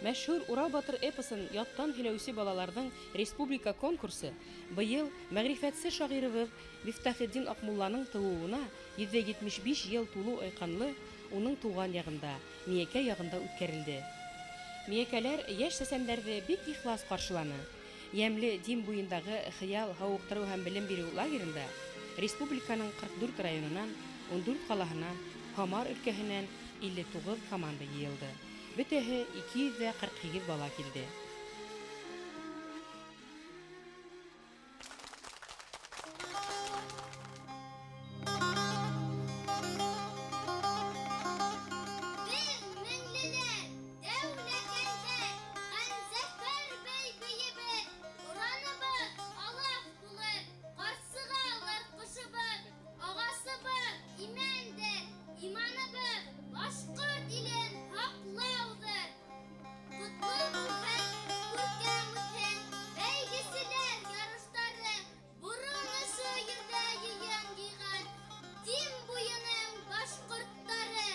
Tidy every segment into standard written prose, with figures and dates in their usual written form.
Мәшһүр Урал батыр эпосын яттан һөйләүсе балаларҙың республика конкурсы быйыл мәгърифәтсе шағирыбыҙ Мифтахетдин Аҡмулланың тыуыуына 175 йыл тулыу айҡанлы уның тыуған яғында, Миәкә яғында үткәрелде. Миәкәләр йәш сәсәндәрҙе бик ихлас ҡаршыланы. Йәмле Дим буйындағы Хыял һауыҡтырыу һәм белем биреү лагерында республиканың 44 районынан, 14 ҡалаһынан, Һамар өлкәһенән 59 команда йыйылды. Бөтәһе 248 бала килде. Беҙ, меңлеләр, дәүләкәндәр, Хәнзәфәр бей бейебеҙ, Ураныбыҙ алаф булыр, Ҡарсығалыр ҡошобоҙ, Ағасыбыҙ имәндер, Иманыбыҙ башҡорт илен һаҡлауҙыр. Ҡотло булһын, күркәм үтһен бәйгеселәр ярыштары, Борон ошо ерҙә йыйын йыйған Дим буйының башҡорттары.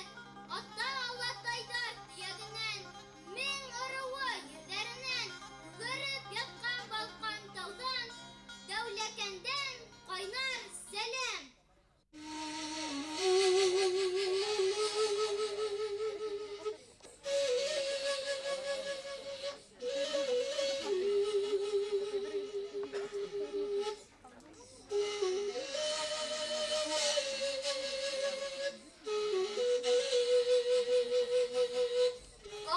Ата-алатайҙар төйәгенән, Мең ырыуы ерҙәренән, Күгәреп ятҡан балҡан тауҙан, Дәүләкәндән ҡайнар сәләм!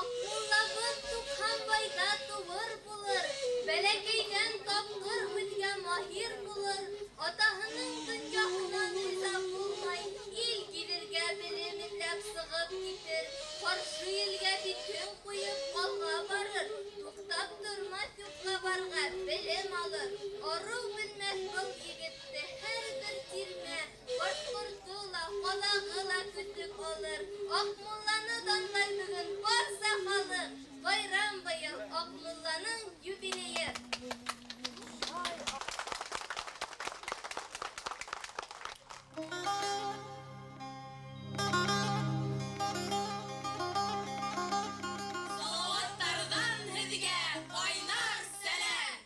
Акмуллабыҙ Туҡһанбайҙа тыуыр булыр, Бәләкәйҙән тапҡыр һүҙгә маһир булыр, Атаһының донъяһынан риза булмай, Ил гиҙергә белем эҙләп сығып китер, Ҡаршы елгә битен ҡуйып алға барыр, Туҡтап тормаҫ юҡҡа-барға, белем алыр. Арыу белмәҫ был егетте һәр бер тирмә, Башҡорто ла, ҡаҙағы ла көтөп алыр. Аҡмулланы данлай бөгөн барса халыҡ, Байрам быйыл Аҡмулланың юбилейы. Салаваттардан һеҙгә ҡайнар сәләм!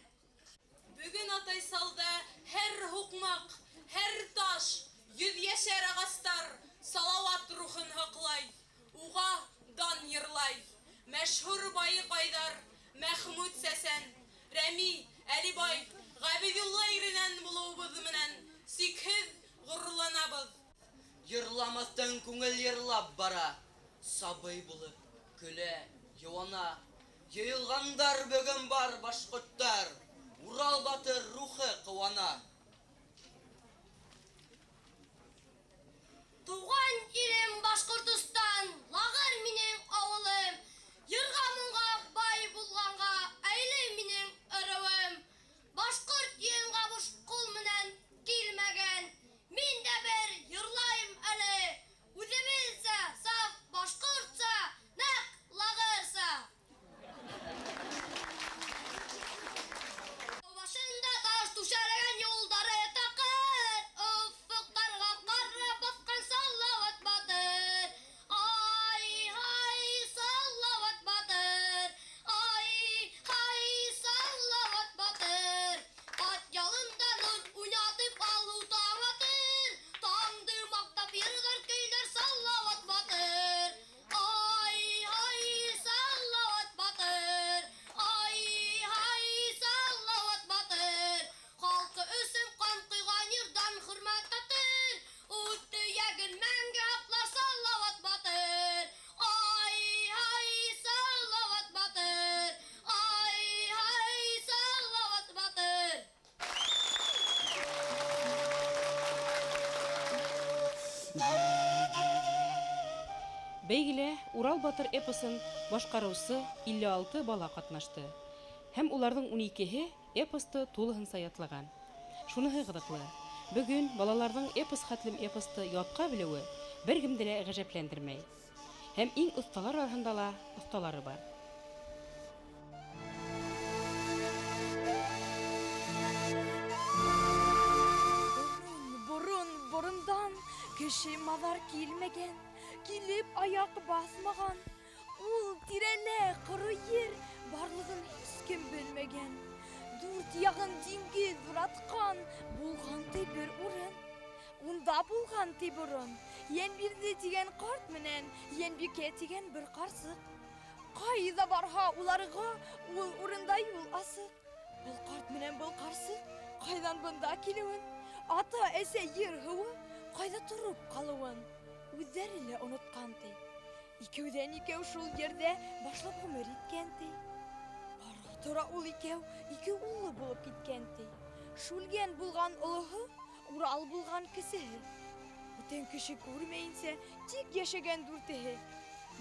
Бөгөн Атайсалда һәр һуҡмаҡ, һәр таш, йөҙйәшәр ағастар Салават рухын һаҡлай, уға дан йырлай. Мәшһүр Байыҡ Айҙар, Мәхмүт Сәсән, Рәми, Әлибай, Ғәбиҙулла иренән булыуыбыҙ менән сикһеҙ ғорурланабыҙ. Йырламаҫтан күңел йырлап бара. Сабый булып көлә, йыуана. Йыйылғандар бөгөн бар башҡорттар, Урал батыр рухы ҡыуана. Туған илем Башҡортостан, Лағыр минең ауылым. Йырға-моңға бай булғанға Әйле минең ырыуым. Башҡорт йыйынға буш ҡул менән килмәгән. Мин дә бер йырлайым әле. Үҙебеҙсә, саф башҡортса, нәҡ лағырса. Тау башында таш түшәлгән юлдары такыр, Офоҡтарға ҡарап баҫҡан Салауат батыр. Ай-һай, Салауат батыр, Ай-һай, Салауат батыр. Ат ялында нур уйнатып алыу таң атыр, Таңды маҡтап йырҙар көйләр Салауат батыр. Ай-һай, Салауат батыр, Ай-һай, Салауат батыр. Халҡы өсөн ҡан ҡойған йырҙан хөрмәт татыр, Үҙ төйәген мәңге һаҡлар Салауат батыр. Ай-һай, Салауат батыр, Ай-һай, Салауат батыр. Бәйгелә Урал батыр эпосын башҡарыусы 56 бала ҡатнашты һәм уларҙың уникеһе эпосты тулыһынса ятлаған. Шуныһы ҡыҙыҡлы, бөгөн балаларҙың эпос хәтлем эпосты ятҡа белеүе бер кемде лә ғәжәпләндермәй. Һәм иң оҫталар араһында ла оҫталары бар. Борон, борон, борондан кеше-маҙар килмәгән, килеп аяҡ баҫмаған. Ул Тирәлә ҡоро ер барлығын һис кем белмәгән. Дүрт яғын диңгеҙ уратҡан булған ти бер урын. Унда булған ти борон Йәнбирҙе тигән ҡарт менән Йәнбикә тигән бер ҡарсыҡ. Ҡайҙа барһа уларға ул урында юл асыҡ. Был ҡарт менән был ҡарсыҡ ҡайҙан бында килеүен, ата әсә ер һыуы ҡайҙа тороп ҡалыуын үҙҙәре лә онотҡан ти. Икәүҙән икәү шул ерҙә башлап ғүмер иткән ти. Бара тора ул икәү ике уллы булып киткән ти. Шүлгән булған олоһо, Урал булған кесеһе. Бүтән кеше күрмәйенсә тик йәшәгән дүртеһе.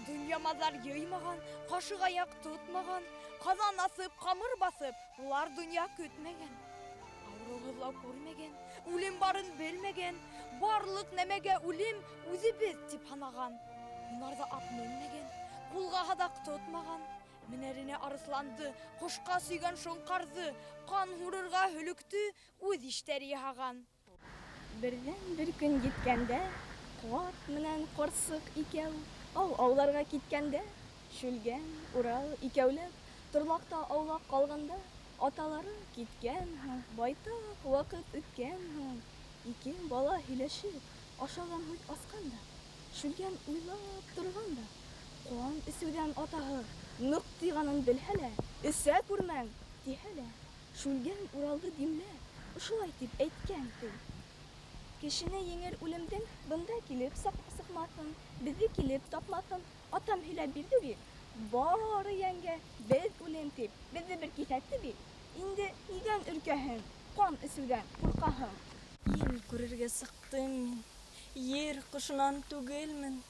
Донъя маҙар йыймаған, ҡашыҡ аяҡ тотмаған, ҡаҙан аҫып, ҡамыр баҫып, улар донъя көтмәгән. Ауырыу-һыҙлау күрмәгән, үлем барын белмәгән, барлыҡ нәмәгә үлем үҙебеҙ тип һанаған. Һунарҙа ат менмәгән, ҡулға һаҙаҡ тотмаған, менәренә арыҫланды, ҡошҡа сөйгән шоңҡарҙы, ҡан һурырға һөлөктө үҙ иштәре яһаған. Берҙән-бер көн еткәндә, ҡарт менән ҡарсыҡ икәү ау ауларға киткәндә, Шүлгән, Урал икәүләп торлаҡта аулаҡ ҡалғанда, аталары киткән һуң, байтаҡ ваҡыт үткән һуң, ике бала һөйләшеп, ашауҙан һүҙ асҡан да, Шүлгән уйлап торған да, ҡан эсеүҙән атаһы ныҡ тыйғанын белһә лә, эсә күрмәң, тиһә лә, Шүлгән Уралды димләп, ошолай тип әйткән ти. Кешене еңер үлемдең бында килеп сыҡмаҫын, беҙҙе килеп тапмаҫын атам һөйләп бирҙе бит. Бары йәнгә беҙ үлем тип, беҙҙе бер киҫәтте бит. Инде ниҙән өркәһең, ҡан эсеүҙән ҡурҡаһың? Ил күрергә сыҡтым мин, ер ҡошонан түгелмен.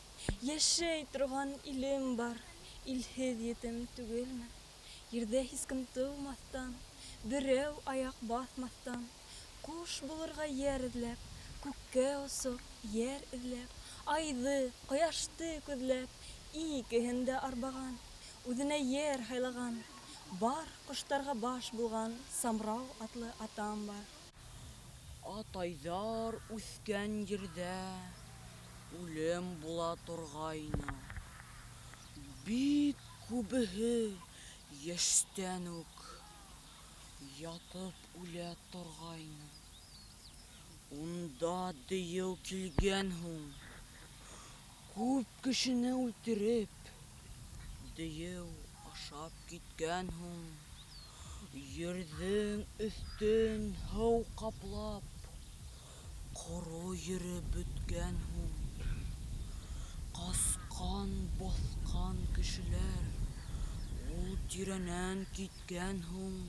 Йәшәй торған илем бар, илһеҙ етем түгелмен. Ерҙә һис кем тыумаҫтан, берәү аяҡ баҫмаҫтан, ҡош булырға йәр эҙләп, күккә осоп, йәр эҙләп, айҙы, ҡояшты күҙләп, икеһен дә арбаған, үҙенә йәр һайлаған, бар ҡоштарға баш булған Самрау атлы атам бар. Атайҙар үҫкән ерҙә үлем була торғайны. Бик күбеһе йәштән үк ятып үлә торғайны. Унда дейеү килгән һуң, күп кешене үлтереп, дейеү ашап киткән һуң, ерҙең өҫтөн һыу ҡаплап, ҡоро йөрөп бөткән һуң, ҡасҡан, баҫҡан кешеләр ул тирәнән киткән һуң,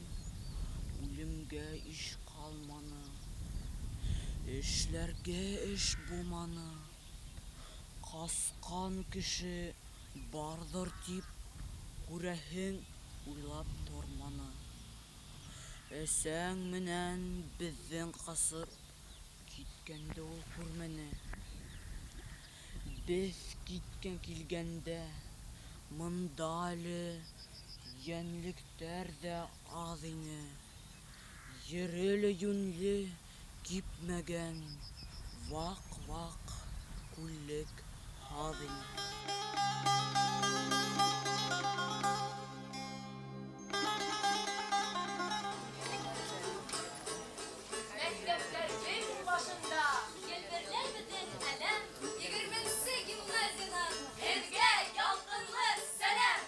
үлемгә иш ҡалманы, эшләргә эш булманы. Ҡасҡан кеше барҙыр тип, күрәһең, уйлап торманы. Әсәң менән беҙҙең ҡасып киткәнде ул күрмәне. Беҙ киткән килгәндә, мында әле йәнлектәр ҙә аҙ ине. Ере лә йүнле кипмәгән, ваҡ-ваҡ күллек һаҙ ине. Мәктәптәрҙең башында елберләй бөтөн әләм, 20-нсе гимназиянан һеҙгә ялҡынлы сәләм!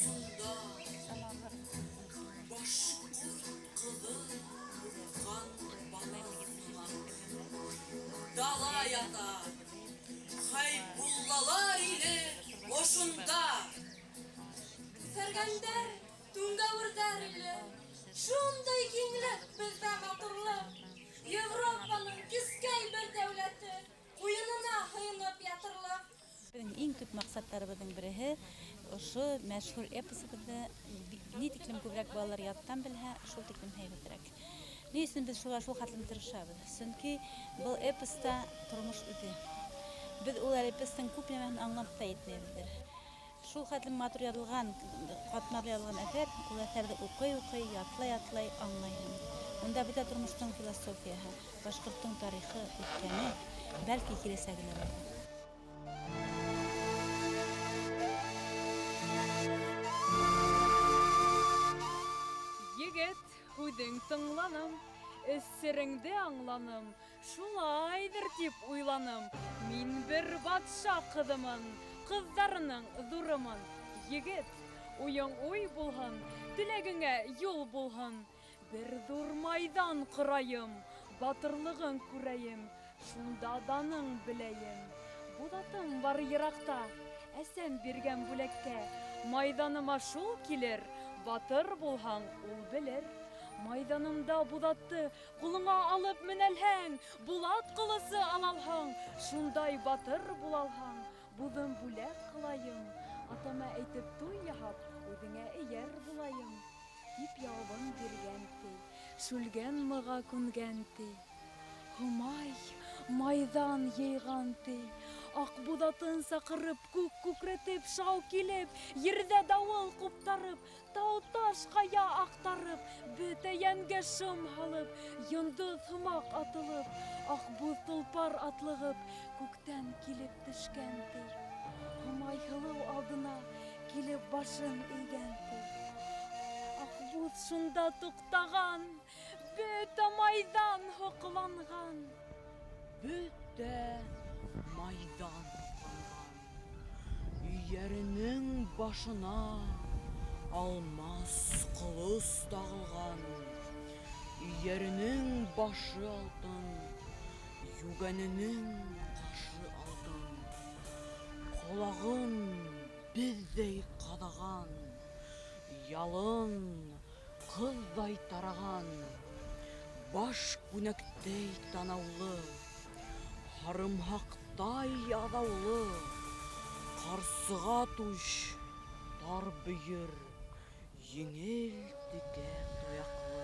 Осонда башҡорт ҡыҙы һуҡҡан бала һымаҡ дала ята. Хәйбуллалар иле ошонда. Фәргәндәр, түңгәүерҙәр иле, шундай киңлек беҙҙә матурлыҡ. Европаның кескәй бер дәүләте ҡуйынына һыйынып ятырлыҡ. Беҙҙең иң төп маҡсаттарыбыҙҙың береһе ошо мәшһүр эпосыбыҙҙы ни тиклем күберәк балалар яттан белһә, шул тиклем һәйбәтерәк. Ни өсөн беҙ шуға шул хәтлем тырышабыҙ? Сөнки был эпоста тормош үҙе. Беҙ ул эпостың күп нәмәһен аңлап та етмәйбеҙҙер. Шул хәтлем матур яҙылған, ҡатмарлы яҙылған әҫәр, ул әҫәрҙе уҡый-уҡый, ятлай-ятлай аңлайһың. Унда бөтә тормоштоң философияһы, башҡорттоң тарихы, үткәне, бәлки киләсәге лә бар. Егет, һүҙең тыңланым, эс сереңде аңланым, шулайҙыр тип уйланым. Мин бер батша ҡыҙымын, ҡыҙҙарының ҙурымын. Егет, уйың уй булһын, теләгеңә юл булһын. Бер ҙур майҙан ҡорайым, батырлығың күрәйем, шунда даның беләйем. Буҙатым бар йыраҡта, әсәм биргән бүләккә. Майҙаныма шул килер, батыр булһаң, ул белер. Майҙанымда буҙатты ҡулыңа алып менәлһәң, булат ҡылысы алалһаң, шундай батыр булалһаң, буҙым бүләк ҡылайым, атама әйтеп туй яһап, үҙеңә эйәр булайым, тип яуабын биргән ти, Шүлгән мыға күнгән ти. Һомай майҙан йыйған ти, Аҡбуҙатын саҡырып, күк күкрәтеп, шау килеп, ерҙә дауыл ҡуптарып, тау-таш ҡая аҡтарып, бөтә йәнгә шым һалып, йондоҙ һымаҡ атылып, аҡбуҙ толпар атлығып, күктән килеп төшкән ти. Һомай һылыу алдына килеп башын эйгән ти. Аҡбуҙ шунда туҡтаған, бөтә майҙан һоҡланған. Бөтә майҙан һоҡланған. Эйәренең башына алмас ҡылыс тағылған. Эйәренең башы алтын, йүгәненең ҡашы алтын. Ҡолағын беҙҙәй ҡаҙаған, ялын ҡыҙҙай тараған. Баш күнәктәй танаулы, һарымһаҡтай аҙаулы, ҡарсыға түш, тар бөйөр, еңел текә тояҡлы.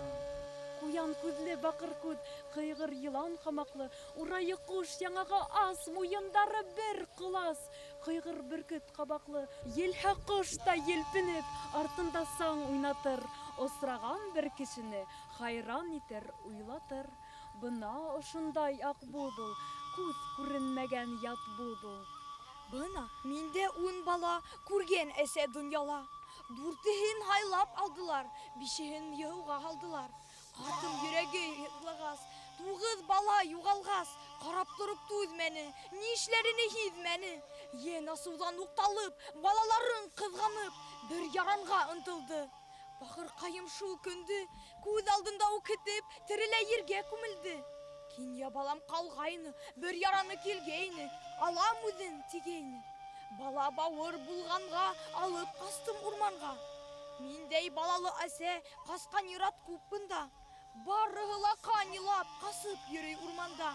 Ҡуян күҙле баҡыр күҙ, ҡыйғыр йылан ҡамаҡлы, урайы ҡуш, яңағы ас, муйындары бер ҡолас, ҡыйғыр бөркөт ҡабаҡлы, елһә ҡош та елпенеп, артында саң уйнатыр, осраған бер кешене хайран итер, уйлатыр. Бына ошондай аҡбуҙ ул, күҙ күренмәгән ят буҙ ул. Бына миндә 10 бала күргән әсә донъяла. Дүртеһен һайлап алдылар, бишеһен йыуға һалдылар. Ҡатын йөрәге йыҡлағас, 9 бала юғалғас, ҡарап тороп түҙмәне, ни эшләрене һиҙмәне. Йән асыуҙан уҡталып, балаларын ҡыҙғанып, бер яранға ынтылды. Бахырҡайым шул көндө күҙ алдында үкетеп, тереләй ергә күмелде. Кинйә балам ҡалғайны, бер яраны килгәйне, алам үҙен тигәйне. Бала бауыр булғанға алып ҡастым урманға. Миндәй балалы әсә ҡасҡан ир-ат күп бында. Барыһы ла ҡан илап ҡасып йөрөй урманда.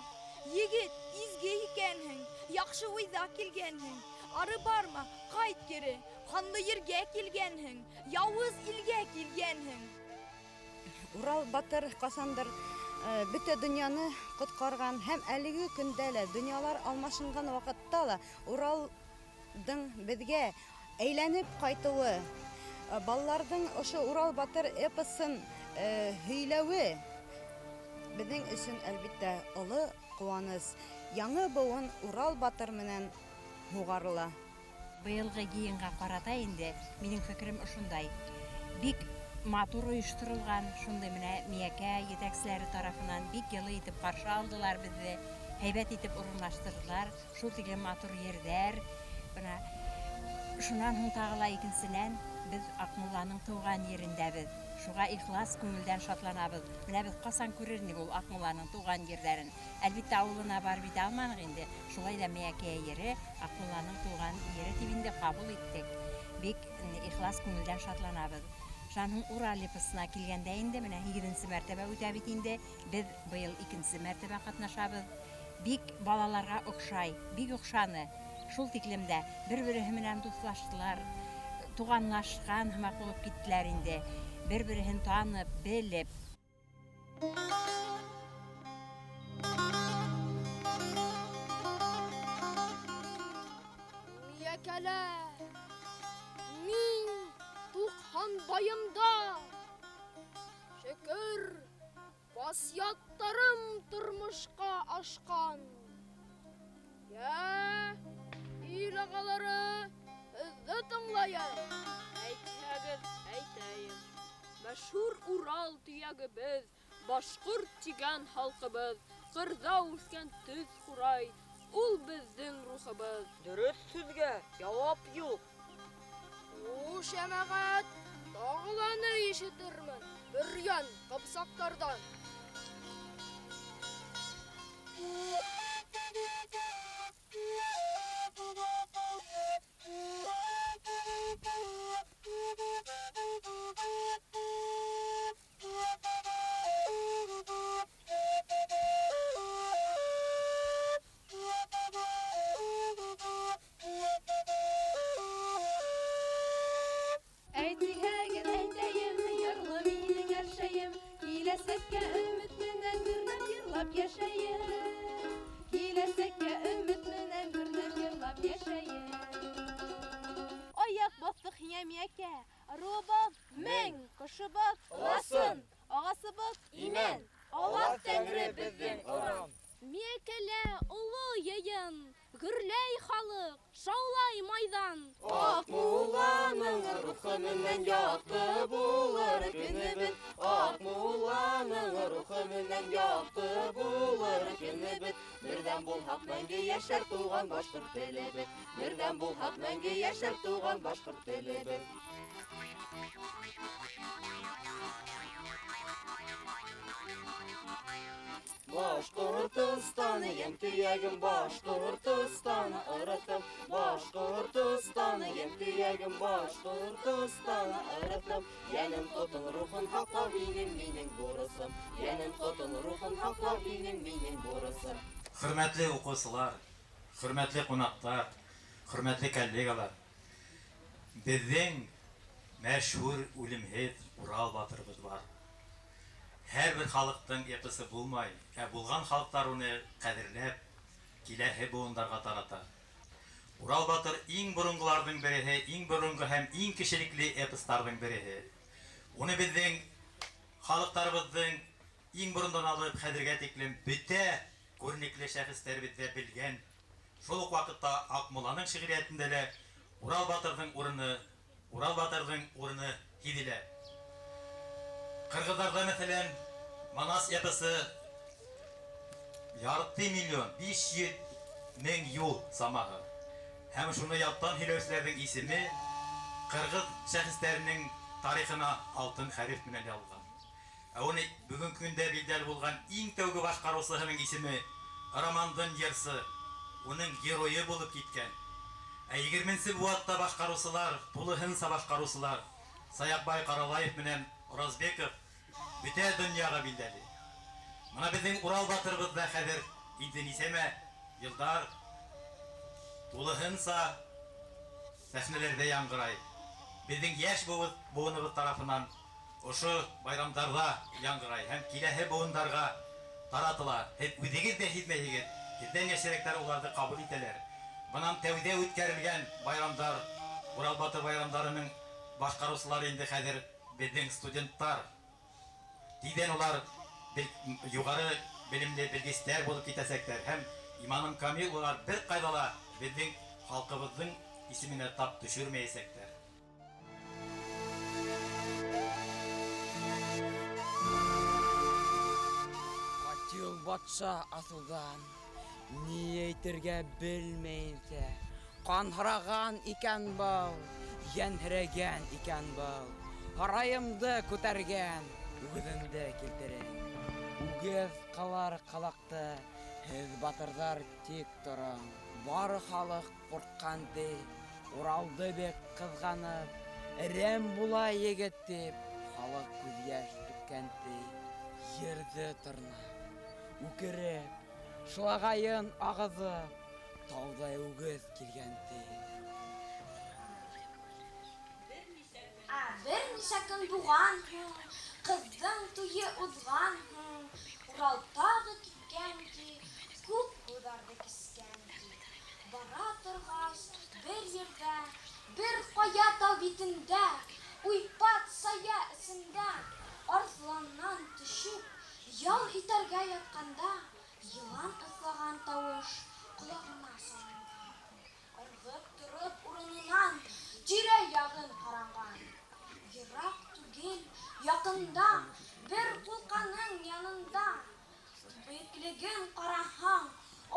Егет, изге икәнһең, яҡшы уйҙа килгәнһең. Ары барма, ҡайт кире, ҡанлы ергә килгәнһең, яуыз илгә килгәнһең. Урал батыр ҡасандыр бөтә донъяны ҡотҡарған һәм әлеге көндә лә донъялар алмашынған ваҡытта ла Уралдың беҙгә әйләнеп ҡайтыуы, балаларҙың ошо Урал батыр эпосын һөйләүе беҙҙең өсөн әлбиттә оло ҡыуаныс. Яңы быуын Урал батыр менән һуғарыла. Быйылғы йыйынға ҡарата инде минең фекерем ошондай. Бик матур ойошторолған, шундай менә Миәкә етәкселәре тарафынан бик йылы итеп ҡаршы алдылар беҙҙе, һәйбәт итеп урынлаштырҙылар, шул тиклем матур ерҙәр. Бына шунан һуң тағы ла икенсенән Без Акмулланың туган ерендәбез. Шуга ихлас күңелдән шатланабыз. Менә без касан күрер идек ул Акмулланың туган җирләрен. Әлбиттә, авылына барып җитә алмадык инде. Шулай да Миякә ере Акмулланың туган ере дип инде кабул иттек. Бик ихлас күңелдән шатланабыз. Шуның Урал эпосына килгәндә инде, менә һигезенче мәртәбә үтә бит инде. Без быел икенче мәртәбә катнашабыз. Бик балаларга охшай, бик охшаны. Шул тиклем дә бер-береһе менән дуслаштылар, туганлашкан һымак булып киттеләр инде. Бер-береһен танып, белеп. Миякәләр, мин Тукһанбаемда. Шөкер, васыяттарым тормышка ашкан. Йә, ил агалары, һеҙҙе тыңлайым. Әйтһәгеҙ, әйтәйем. Мәшһүр Урал төйәгебеҙ, башҡорт тигән халҡыбыҙ, ҡырҙа үҫкән төҙ ҡурай, ул беҙҙең рухыбыҙ. Дөрөҫ һүҙгә яуап юҡ. Хуш, йәмәғәт, тағы ла ни ишетермен бөрйән ҡыпсаҡтарҙан. Әйтһәгеҙ, әйтәйем, ярлы минең әршәйем, киләсәккә өмөт менән гөрләп йырлап йәшәйем. Киләсәккә өмөт менән гөрләп йырлап йәшәйем. Аяҡ баҫтыҡ һиңә, Миәкә, ырыуыбыҙ мең, ҡошобоҙ ыласын, ағасыбыҙ имән, Аллаһ Тәңре беҙҙең оран. Миәкәлә оло йыйын, гөрләй халыҡ, шаулай майҙан. Аҡмулланың рухы менән яҡты булыр көнөбөҙ. Аҡмулланың рухы менән яҡты булыр көнөбөҙ. Берҙәм булһаҡ мәңге йәшәр туған башҡорт телебеҙ. Берҙәм булһаҡ мәңге йәшәр туған башҡорт телебеҙ. Башҡортостан йәм төйәгем, Башҡортостан ырыҫым, Башҡортостан йәм төйәгем, Башҡортостан ырыҫым. Йәнем ҡотон рухын һаҡлау һинең минең бурысым. Йәнем ҡотон рухын һаҡлау һинең минең бурысым. Хөрмәтле уҡыусылар, хөрмәтле ҡунаҡтар, хөрмәтле коллегалар, беҙҙең мәшһүр үлемһеҙ Урал батырыбыҙ бар. Һәр бер халыҡтың эпосы булмай, ә булған халыҡтар уны ҡәҙерләп, киләһе быуындарға тарата. Урал батыр иң боронғоларҙың береһе, иң боронғо һәм иң кешелекле эпостарҙың береһе. Уны беҙҙең халыҡтарыбыҙҙың иң борондан алып хәҙергә тиклем бөтә күренекле шәхестәребеҙ ҙә белгән. Шул уҡ ваҡытта Аҡмулланың шиғриәтендә лә Урал батырҙың урыны, Урал батырҙың урыны һиҙелә. Ҡырғыҙҙарҙа, мәҫәлән, Манас эпосы ярты миллион, 500 мең юл самаһы. Һәм шуны яттан һөйләүселәрҙең исеме ҡырғыҙ шәхестәренең тарихына алтын хәреф менән яҙылған. Ә уны бөгөнгө көндә билдәле булған иң тәүге башҡарыусыһының исеме Романдың йырсы, уның геройы булып киткән. Ә 20-нсе быуатта башҡарыусылар, тулыһынса башҡарыусылар Саяҡбай Ҡаралаев менән Оразбеков бөтә донъяға билдәле. Мына беҙҙең Урал батырыбыҙ ҙа хәҙер инде нисәмә йылдар тулыһынса сәхнәләрҙә яңғырай. Беҙҙең йәш быуыныбыҙ тарафынан ошо байрамдарҙа яңғырай һәм киләһе быуындарға таратыла. Һеҙ үҙегеҙ ҙә һиҙмәйһегеҙ, һеҙҙән йәшерәктәр уларҙы ҡабул итәләр. Бынан тәүҙә үткәрелгән байрамдар, Урал батыр байрамдарының башҡарыусылары инде хәҙер беҙҙең студенттар. Тиҙҙән улар юғары белемле белгестәр булып китәсәктәр һәм иманым камил, улар бер ҡайҙа ла беҙҙең халҡыбыҙҙың исеменә тап төшөрмәйәсәктәр. Ҡатил батша асыуҙан ни әйтергә белмәйенсә, Ҡанһыраған икән был, йәнһерәгән икән был. Һарайымды күтәргән, үгеҙеңде килтерең. Үгеҙ ҡылар ҡылыҡты, һеҙ батырҙар тик тороң. Бары халыҡ ҡурҡҡан ти, Уралды бик ҡыҙғанып, әрәм була егет тип, халыҡ күҙ йәш түккән ти. Ерҙе тырнап, үкереп, шылағайын ағыҙып, тауҙай үгеҙ килгән ти. Ә бернисә көн булған һуң, ҡыҙҙың туйы уҙған һуң, Урал тағы киткән ти, күп һыуҙарҙы кискән ти. Бара торғас, бер ерҙә, бер ҡая тау битендә, уйпат сая эсендә, арыҫланнан төшөп, ял итәргә ятҡанда, йылан ыҫлаған тауыш ҡолағына салынған. Ырғып тороп урынынан, тирә-яғын ҡаранған. Йыраҡ түгел, яҡында, бер ҡулҡаның янында. Бейеклеген ҡараһаң,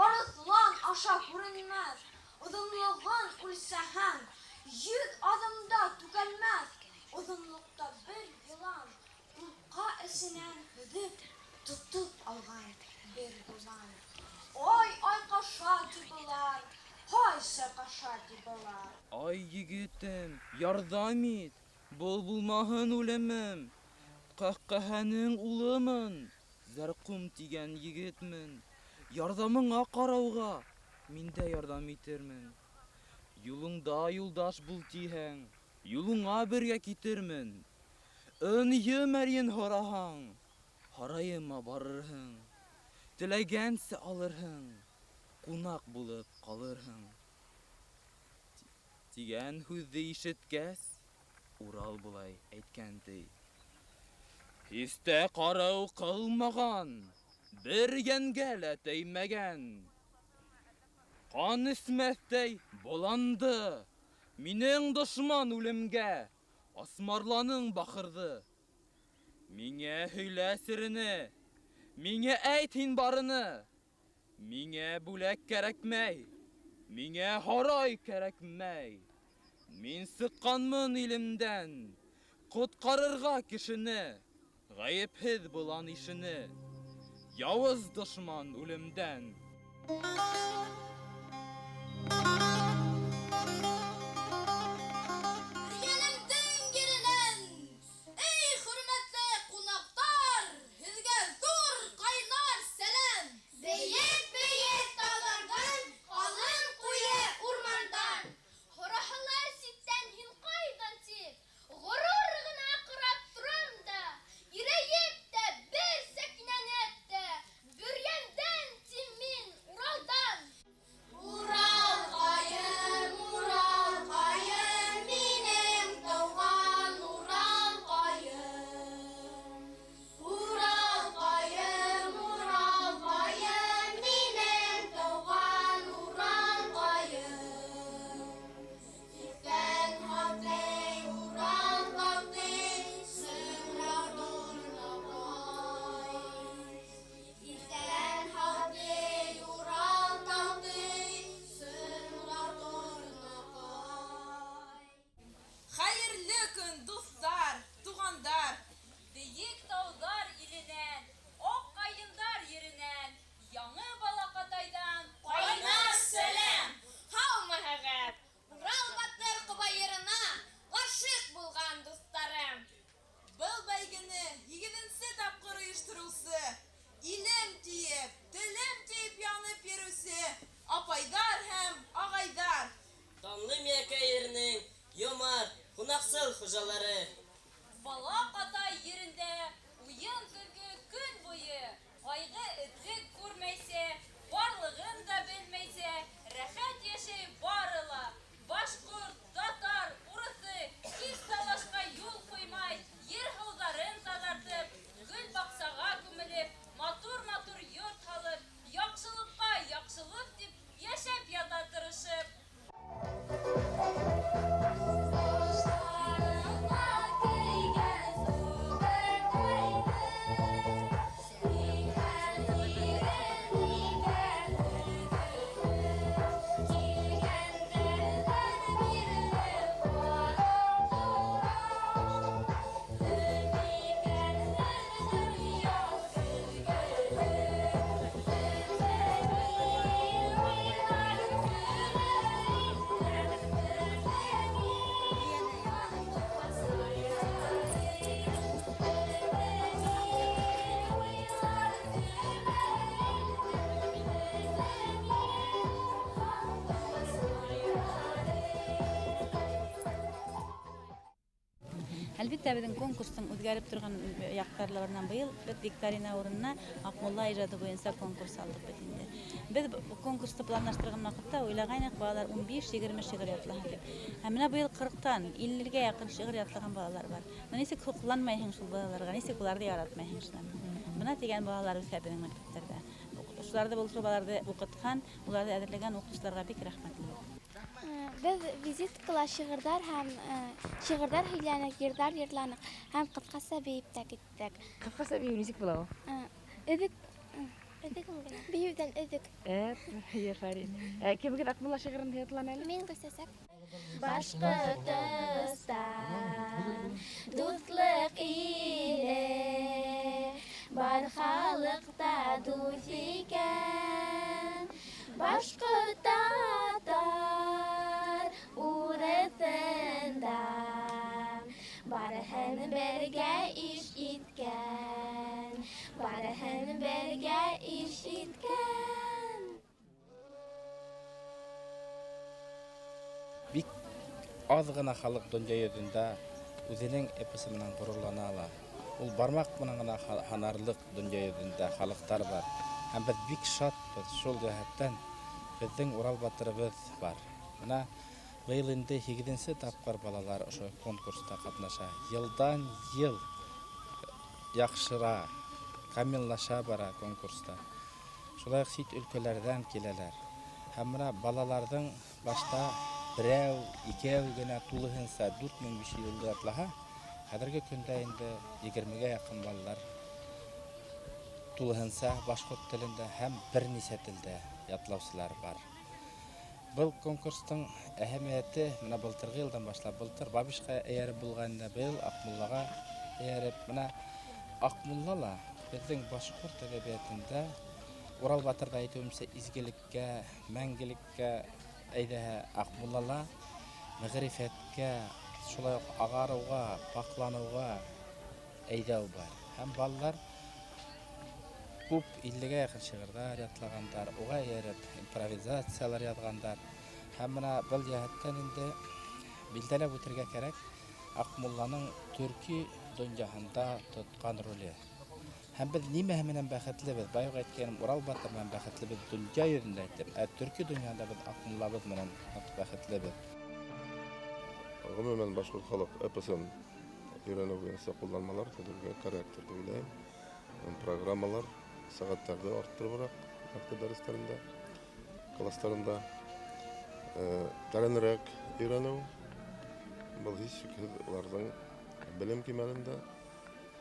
арыҫлан аша күренмәҫ, оҙонлоғон үлсәһәң, 100 аҙымда түгәлмәҫ. Оҙонлоҡта бер йылан ҡулҡа эсенән һөҙөп тотоп алған бер болан. Ай айҡаша ти былар, һай сайҡаша ти былар. Ай егетем, ярҙам ит, был булмаһын үлемем. Ҡәһҡәһәнең улымын, Зәрҡүм тигән егетмен. Ярҙамыңа ҡарауға, мин дә ярҙам итермен. Юлыңда юлдаш бул тиһәң, юлыңа бергә китермен. Ынйы мәрйен һораһаң, һарайыма барырһың. Теләгәнсә алырһың, ҡунаҡ булып ҡалырһың. Тигән һүҙҙе ишеткәс, Урал былай әйткән ти. Һис тә ҡарау ҡылмаған, бер йәнгә лә теймәгән. Ҡан эсмәҫтәй боланды, минең дошман үлемгә асмарланың бахырҙы. Миңә һөйлә серене, миңә әйт һин барыны. Миңә бүләк кәрәкмәй, миңә һарай кәрәкмәй. Мин сыҡҡанмын илемдән, ҡотҡарырға кешене, ғәйепһеҙ болан ишене, яуыз дошман үлемдән. Бөрйәнемдең еренән, эй, хөрмәтле ҡунаҡтар, һеҙгә ҙур ҡайнар сәләм. Бейек-бейек тауҙарҙан, ҡалын ҡуйы урмандан. Һораһалар ситтән һин ҡайҙан тип, ғорур ғына ҡарап торам да, ирәйеп тә, бер сәкинәнеп тә, Бөрйәндән тим мин, Уралдан. Уралҡайым, Уралҡайым, минең тыуған Уралҡайым. Уралҡайым, Уралҡайым, минең тыуған Уралҡайым. Иртән һатлай Урал тауҙы, сыңрау торнағай. Иртән һатлай Урал тауҙы, сыңрау торнағай. Хәйерле көн, дуҫтар, туғандар! Бейек тауҙар иленән, аҡ ҡайындар еренән, яңы балаҡатайҙан ҡайнар сәләм! Һаумыһығыҙ! Урал батыр ҡобайырына ғашиҡ булған дуҫтарым. Был бәйгене 8-нсе тапҡыр ойоштороусы, илем тиеп, телем тиеп янып йөрөүсе апайҙар һәм ағайҙар. Данлы Миәкә еренең йомарт, ҡунаҡсыл хужалары. Балаҡатай ерендә уйын-көлкө көн буйы, ҡайғы этлек күрмәйсә, барлығын да белмәйсә, рәхәт йәшәй бары ла. Башҡорт, татар, урыҫы һис талашҡа юл ҡуймай, ер һыуҙарын таҙартып, гөл баҡсаға күмелеп, матур-матур йорт һалып, яҡшылыҡҡа яҡшылыҡ тип йәшәп ята тырышып. Ҡоштарыңа Әлбиттә, беҙҙең конкурстың үҙгәреп торған яҡтарынан быйыл беҙ викторина урынына Аҡмулла ижады буйынса конкурс алдыҡ бит инде. Беҙ конкурсты планлаштырған ваҡытта уйлағайныҡ, балалар 15-20 шиғыр ятлаһын тип. Ә менә быйыл 40-тан 50-гә яҡын шиғыр ятлаған балалар бар. Нисек һоҡланмайһың шул балаларға, нисек уларҙы яратмайһың шунан. Бына тигән балалар үҫә беҙҙең мәктәптәрҙә. Шуларҙы был балаларҙы уҡытҡан, уларҙы әҙерләгән уҡытыусыларға бик рәхмәтле. Беҙ визиткала шиғырҙар һәм шиғырҙар һөйләнек, йырҙар йырланыҡ һәм ҡыҫҡаса бейеп тә киттек. Ҡыҫҡаса бейеү нисек була ул? Өҙөк, өҙөк генә. Бейеүҙән өҙөк. Афарин. Кемегеҙ Аҡмулла шиғырын ятланы әле? Мин, Гөлсәсәк. Башҡортостан, дуҫлыҡ иле, бар халыҡта дуҫ икән. Башҡорт, татар, урыҫында, барыһын бергә иш иткән, барыһын бергә иш иткән. Бик аҙ ғына халыҡ донъя йөҙөндә үҙенең эпосы менән ғорурлана ала. Ул бармаҡ менән генә һанарлыҡ донъя йөҙөндә халыҡтар бар. Һәм беҙ бик шатбыҙ шул йәһәттән беҙҙең Урал батырыбыҙ бар. Бына быйыл инде 8-нсе тапҡыр балалар ошо конкурста ҡатнаша. Йылдан йыл яҡшыра, камиллаша бара конкурста. Шулай уҡ сит өлкәләрҙән киләләр. Һәм бына балаларҙың башта берәү, икәү генә тулыһынса 4500 йылды ятлаһа, хәҙерге көндә инде 20-гә яҡын балалар тулыһынса башҡорт телендә һәм бер нисә телдә ятлаусылар бар. Был конкурстың әһәмиәте менә былтырғы йылдан башлап, былтыр Бабишҡа эйәреп булғайны, быйыл Аҡмуллаға эйәреп, менә Аҡмулла ла беҙҙең башҡорт әҙәбиәтендә Урал батырҙа әйтеүемсә изгелеккә, мәңгелеккә әйҙәһә, Аҡмулла ла мәғрифәткә, шулай уҡ ағарыуға, паҡланыуға әйҙәү бар. Һәм балалар күп 50-гә яҡын шиғырҙар ятлағандар, уға эйәреп импровизациялар яҙғандар. Һәм бына был йәһәттән инде билдәләп үтергә кәрәк Аҡмулланың төрки донъяһында тотҡан роле. Һәм беҙ нимәһе менән бәхетлебеҙ? Бая уҡ әйткәнем, Урал батыр менән бәхетлебеҙ донъя йөҙөндә әйтеп, ә төрки донъяһында беҙ Аҡмуллабыҙ менән бәхетлебеҙ. Ғөмүмән, башҡорт халыҡ эпосын өйрәнеү буйынса ҡулланмалар төҙөргә кәрәктер тип уйлайым. Программалар, сәғәттәрҙе арттырыбыраҡ мәктәп дәрестәрендә, кластарында тәрәнерәк өйрәнеү, был һис шикһеҙ уларҙың белем кимәлендә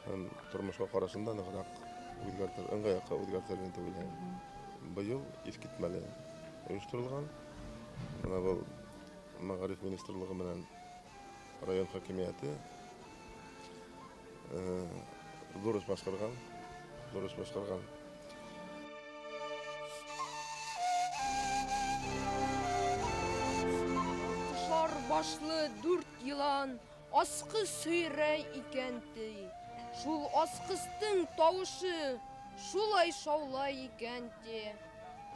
һәм тормошҡа ҡарашында нығыраҡ үҙгәртер, ыңғай яҡҡа үҙгәртер тип уйлайым. Быйыл иҫ китмәле ойошторолған. Бына был мәғариф министрлығы менән район хакимиәте ҙур эш башҡарған, ҙур эш башҡарған. Алтышар башлы дүрт йылан асҡыс һөйрәй икән ти. Шул асҡыстың тауышы шулай шаулай икән ти.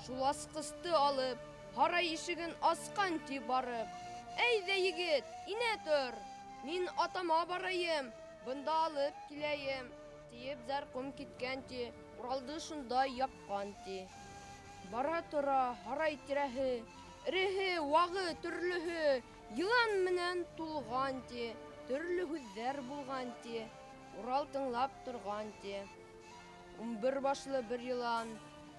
Шул асҡысты алып, һарай ишеген асҡан ти барып. Әйҙә, егет, инә тор, мин атама барайым, бында алып киләйем, тиеп Зәрҡүм киткән ти, Уралды шунда япҡан ти. Бара тора һарай тирәһе, эреһе, вағы, төрлөһө, йылан менән тулған ти, төрлө һүҙҙәр булған ти, Урал тыңлап торған ти. 11 башлы бер йылан,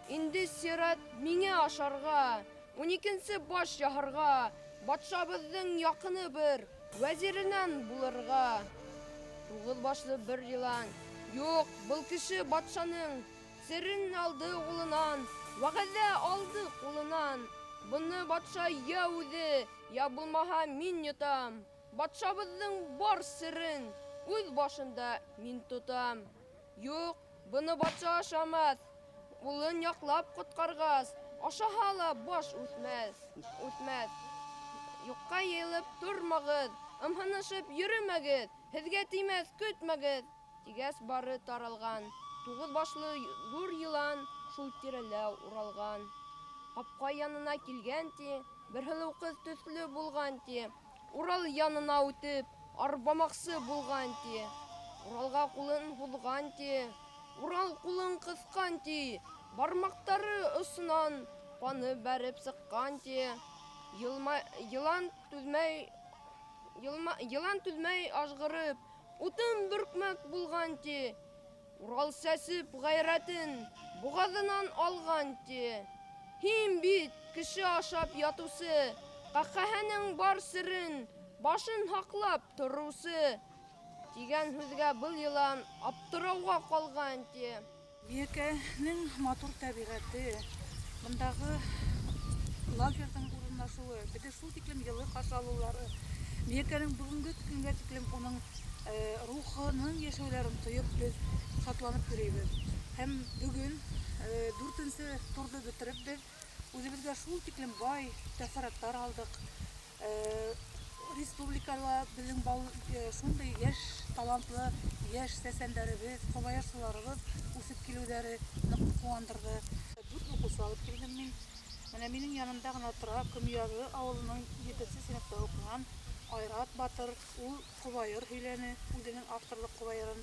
инде сират миңә ашарға, 12-нсе баш яһарға, батшабыҙҙың яҡыны бер, вәзиренән булырға. 9 башлы бер йылан, юҡ, был кеше батшаның серен алды ҡулынан, вәғәҙә алды ҡулынан. Быны батша я үҙе, я булмаһа мин йотам. Батшабыҙҙың бар серен үҙ башында мин тотам. Юҡ, быны батша ашамаҫ, улын яҡлап ҡотҡарғас, ашаһа ла баш үҫмәҫ, үҫмәҫ. Юҡҡа йыйылып тормағыҙ, ымһынышып йөрөмәгеҙ, һеҙгә теймәҫ, көтмәгеҙ, тигәс бары таралған. 9 башлы ҙур йылан шул тирәлә уралған. Ҡапҡа янына килгән ти, бер һылыу ҡыҙ төҫлө булған ти. Урал янына үтеп, арбамаҡсы булған ти. Уралға ҡулын һуҙған ти. Урал ҡулын ҡыҫҡан ти. Бармаҡтары осонан ҡаны бәреп сыҡҡан ти. Йылан түҙмәй ажғырып, утын бөркмәк булған ти. Урал сәсеп ғәйрәтен боғаҙынан алған ти. Һин бит кеше ашап ятыусы, ҡәхәһенең бар серен башын һаҡлап тороусы тигән һүҙгә был йылан аптырауға ҡалған ти. Миәкәнең матур тәбиғәте, бындағы лагерҙың урынлашыуы, беҙҙе шул тиклем йылы ҡаршы алыулары, Миәкәнең бөгөнгө көнгә тиклем уның рухының йәшәүҙәрен тойоп беҙ шатланып йөрөйбөҙ. Һәм бөгөн 4-нсе турҙы бөтөрөп беҙ үҙебеҙгә шул тиклем бай тәьҫораттар алдыҡ. Республикала беҙҙең шундай йәш талантлы йәш сәсәндәребеҙ, ҡобайырсыларыбыҙ үҫеп килеүҙәре ныҡ ҡыуандырҙы. 4 уҡыусы алып килдем мин. Менә минең янымда ғына тора Көмйәҙе ауылының 7-нсе синыфта уҡыған Айрат Батыр. Ул ҡобайыр һөйләне, үҙенең авторлыҡ ҡобайырын.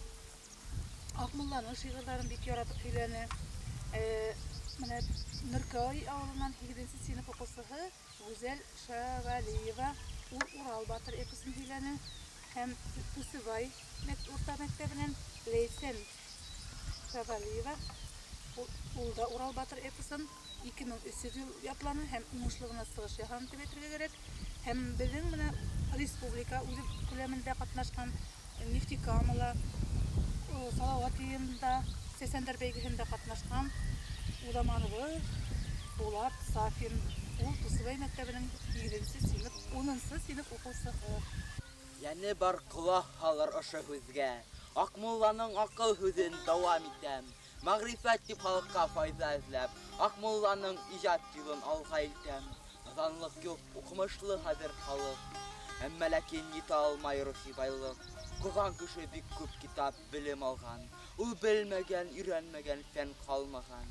Аҡмулланың шиғырҙарын бик яратып һөйләне. Менә Нөркәй ауылынан 8-нсе синыф уҡыусыһы Гүзәл Шәғәлиева, ул Урал Батыр эпосын һөйләне. Һәм Төсөбай урта мәктәбенән Ләйсән Шәғәлиева, ул да Урал Батыр эпосын 2300 йыл ятланы һәм уңышлы ғына сығыш яһаны тип әйтергә кәрәк. Һәм беҙҙең менә республика үҙе күләмендә ҡатнашҡан Нефтекамала, Салауат йыйынында, Сәсәндәр бәйгеһендә ҡатнашҡан уҙаманыбыҙ Булат Сафин, ул Төсөбай мәктәбенең 7-нсе синыф, 10-нсы синыф уҡыусыһы. Йәне бар ҡолаҡ һалыр ошо һүҙгә. Аҡмулланың аҡыл һүҙен дауам итәм. Мәғрифәт тип халыҡҡа файҙа эҙләп, Аҡмулланың ижад юлын алға илтәм. Наҙанлыҡ юҡ, уҡымышлы хәҙер халыҡ. Әммә ләкин етә алмай рухи байлыҡ. Уҡыған кеше бик күп китап, белем алған. Ул белмәгән, өйрәнмәгән фән ҡалмаған.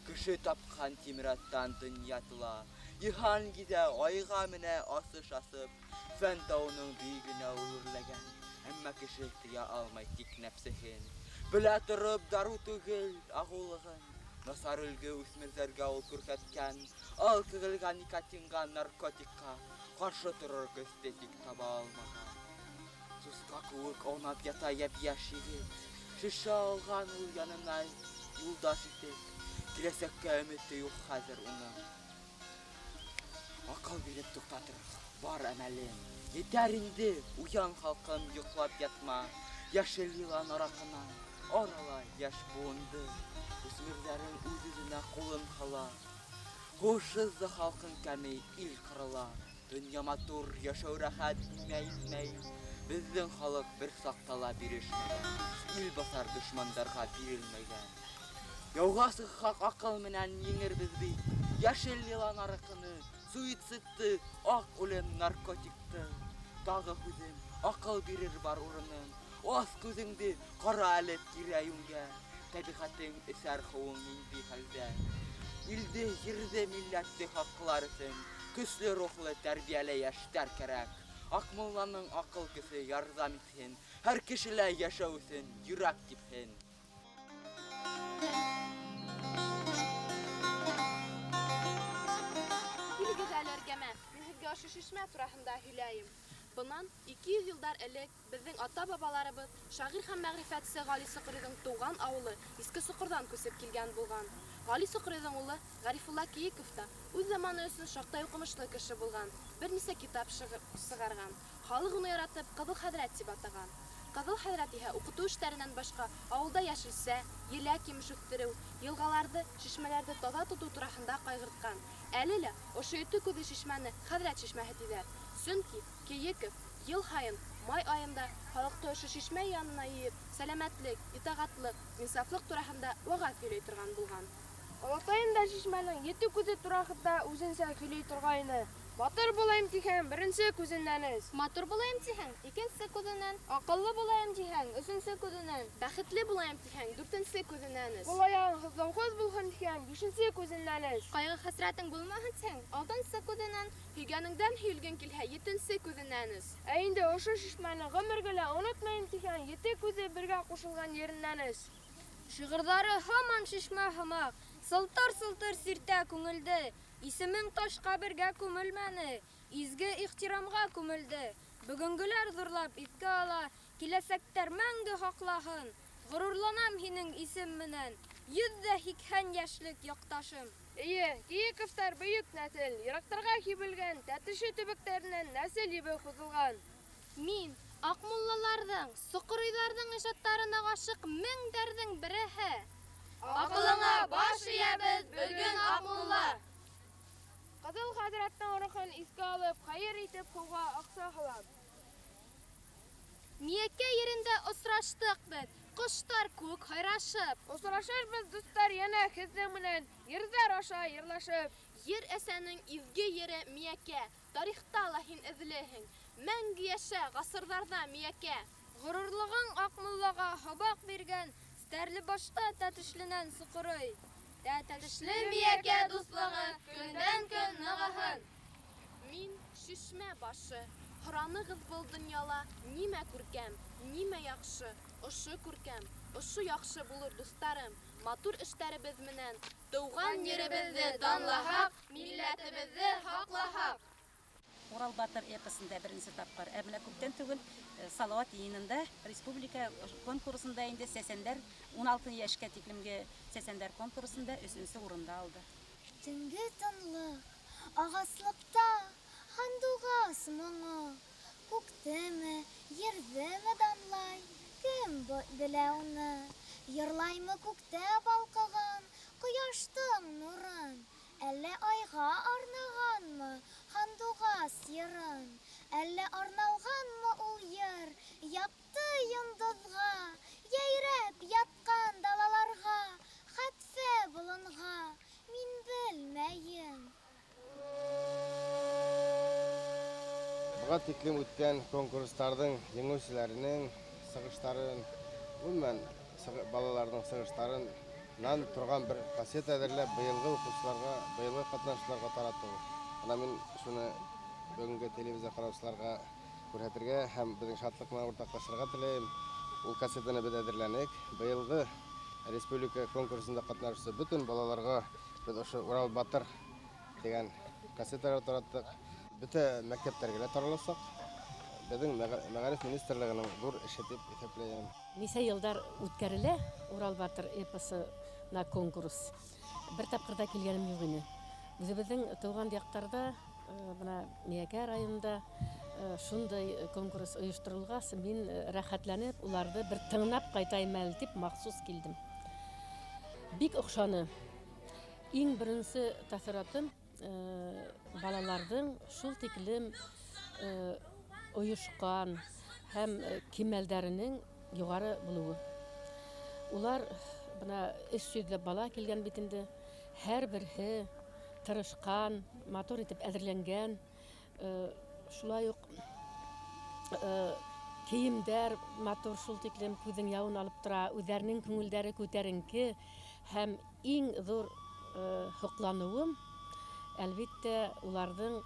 Кеше тапҡан тимер аттан донъя тула. Йыһан гиҙә, айға менә асыш асып, фән тауының бейегенә ул үрләгән. Әммә кеше тыя алмай тик нәфсеһен. Белә тороп дарыу түгел ағыулығын. Насар өлгө үҫмерҙәргә ул күрһәткән. Алкоголгә, никотинға, наркотикҡа ҡаршы торор көстө тик таба алмаған. Сусҡа кеүек аунап ята йәп-йәш егет. Шешә алған ул янына юлдаш итеп. Киләсәккә өмөтө юҡ хәҙер уның. Аҡыл биреп туҡтатыр бар әмәлен. Етәр инде, уян халҡым, йоҡлап ятма. Йәшел йылан араҡынан арала йәш быуынды. Үҫмерҙәрең үҙ-үҙенә ҡулын һала. Һушһыҙ ҙа халҡың кәмей, ил ҡырыла. Донъя матур, йәшәү рәхәт, нимә етмәй. Беҙҙең халыҡ бер саҡта ла бирешмәгән. Ил баҫар дошмандарға бирелмәгән. Яуға сыҡһаҡ аҡыл менән еңербеҙ бит. Йәшел йылан араҡыны, суицидты, аҡ үлем наркотикты. Тағы һүҙем, аҡыл бирер бар урыным. Ас күҙеңде, ҡара әле тирә-йүнгә. Тәбиғәтең эсәр һыуың ниндәй хәлдә. Илде, ерҙе, милләтте һаҡлар өсөн көслө рухлы тәрбиәле йәштәр кәрәк. Аҡмулланың аҡыл көсө ярҙам итһен, һәр кешелә йәшәү өсөн йөрәк типһен. Килегеҙ әле эргәмә, мин һеҙгә ошо шишмә тураһында һөйләйем. Бынан 200 йылдар элек беҙҙең ата-бабаларыбыҙ шағир һәм мәғрифәтсе Ғали Соҡоройҙоң тыуған ауылы Иҫке Соҡорҙан күсеп килгән булған. Ғали Соҡоройҙоң улы Ғәрифулла Кейеков та үҙ заманы өсөн шаҡтай уҡымышлы кеше булған, бер нисә китап сығарған. Халыҡ уны яратып Ҡыҙыл хәҙрәт тип атаған. Ҡыҙыл хәҙрәт иһә уҡытыу эштәренән башҡа ауылда йәшелсә, еләк-емеш үҫтереү, йылғаларҙы, шишмәләрҙе таҙа тотоу тураһында ҡайғыртҡан. Әле лә ошо ете күҙле шишмәне хәҙрәт шишмәһе тиҙәр. Сөнки Кейеков йыл һайын май айында халыҡты ошо шишмә янына йыйып, сәләмәтлек, итағатлыҡ, инсафлыҡ тураһында вәғәҙ һөйләй торған булған. Олатайым да шишмәнең ете күҙе тураһында үҙенсә һөйләй торғайны. Батыр булайым тиһәң, беренсе күҙенән эс. Матур булайым тиһәң, икенсе күҙенән. Аҡыллы булайым тиһәң, өсөнсө күҙенән. Бәхетле булайым тиһәң, дүртенсе күҙенән эс. Ҡул аяғың һыҙлауһыҙ булһын тиһәң, бишенсе күҙенән эс. Ҡайғы-хәсрәтең булмаһын тиһәң, алтынсы күҙенән. Һөйгәнеңдән һөйөлгөң килһә, етенсе күҙенән эс. Ә инде ошо шишмәне ғүмергә лә онотмайым тиһәң, ете күҙе бергә ҡушылған еренән эс. Шиғырҙары һаман шишмә һымаҡ, Сылтыр-сылтыр сиртә күңелде. Исемең таш ҡәбергә күмелмәне, Изге ихтирамға күмелде. Бөгөнгөләр ҙурлап иҫкә ала, Киләсәктәр мәңге һаҡлаһын. Ғорурланам һинең исем менән, 180 йәшлек яҡташым. Эйе, Киековтар бөйөк нәҫел, йыраҡтарға һибелгән, Тәтеше төбәктәренән нәҫел ебе һуҙылған. Мин Аҡмуллаларҙың, Соҡоройҙарҙың ижадтарына ғашиҡ меңдәрҙең береһе. Аҡылыңа баш эйәбеҙ бөгөн, Аҡмулла! Ҡыҙыл хәҙрәттең рухын иҫкә алып, хәйер итеп һыуға аҡса һалам. Миәкә ерендә осраштыҡ беҙ, ҡоштар кеүек һайрашып. Осрашырбыҙ, дуҫтар, йәнә һеҙҙең менән, йырҙар аша йырлашып. Ер әсәнең изге ере Миәкә, тарихта ла һин эҙлеһең. Мәңге йәшә ғасырҙарҙа, Миәкә! Ғорурлығың Аҡмуллаға һабаҡ биргән Стәрлебашта Тәтешленән Соҡорой. Тәтешле Миәкә дуҫлығы көндән-көн нығыһын. Мин шишмә башы, һоранығыҙ был донъяла нимә күркәм, нимә яҡшы, ошо күркәм, ошо яҡшы булыр, дуҫтарым, матур эштәребеҙ менән тыуған еребеҙҙе данлаһаҡ, милләтебеҙҙе һаҡлаһаҡ. Урал батыр эпосында беренсе тапҡыр. Ә менә күптән түгел Салауат йыйынында республика конкурсында инде сәсәндәр 16 йәшкә тиклемге сәсәндәр конкурсында өсөнсө урынды алды. Төнгө тынлыҡ, ағаслыҡта һандуғас моңо, Күктеме, ерҙеме данлай, кем белә уны? Йырлаймы күктә балҡыған ҡояштың нурын, Әллә айға арнағанмы һандуғас йырын? Әллә арналғанмы ул йыр яҡты йондоҙға, Йәйрәп ятҡан далаларға, хәтфә болонға? Мин белмәйем. Быға тиклем үткән конкурстарҙың еңеүселәренең сығыштарын, ғөмүмән, балаларҙың сығыштарын нан торған бер кассета әҙерләп быйылғы уҡыусыларға, быйылғы ҡатнашыусыларға таратыу. Бына мин шуны бөгөнгө телевизор ҡараусыларға күрһәтергә һәм беҙҙең шатлыҡ менән уртаҡлашырға теләйем. Ул кассетаны беҙ әҙерләнек. Быйылғы республика конкурсында ҡатнашыусы бөтөн балаларға беҙ ошо Урал батыр тигән кассеталар тараттыҡ. Бөтә мәктәптәргә лә тараласаҡ. Беҙҙең мәғариф министрлығының ҙур эше тип иҫәпләйем. Нисә йылдар үткәрелә Урал батыр эпосына конкурс. Бер тапҡыр ҙа килгәнем юҡ ине. Үҙебеҙҙең тыуған яҡтарҙа, бына Миәкә районында шундай конкурс ойошторолғас, мин рәхәтләнеп уларҙы бер тыңлап ҡайтайым әле тип махсус килдем. Бик оҡшаны. Иң беренсе тәьҫоратым балаларҙың шул тиклем ойошҡан һәм кимәлдәренең юғары булыуы. Улар бына өс йөҙләп бала килгән бит инде, һәр береһе тырышҡан, матур итеп әҙерләнгән, шулай уҡ кейемдәр матур шул тиклем күҙҙең яуын алып тора, үҙҙәренең күңелдәре күтәренке һәм иң ҙур һоҡланыуым, әлбиттә, уларҙың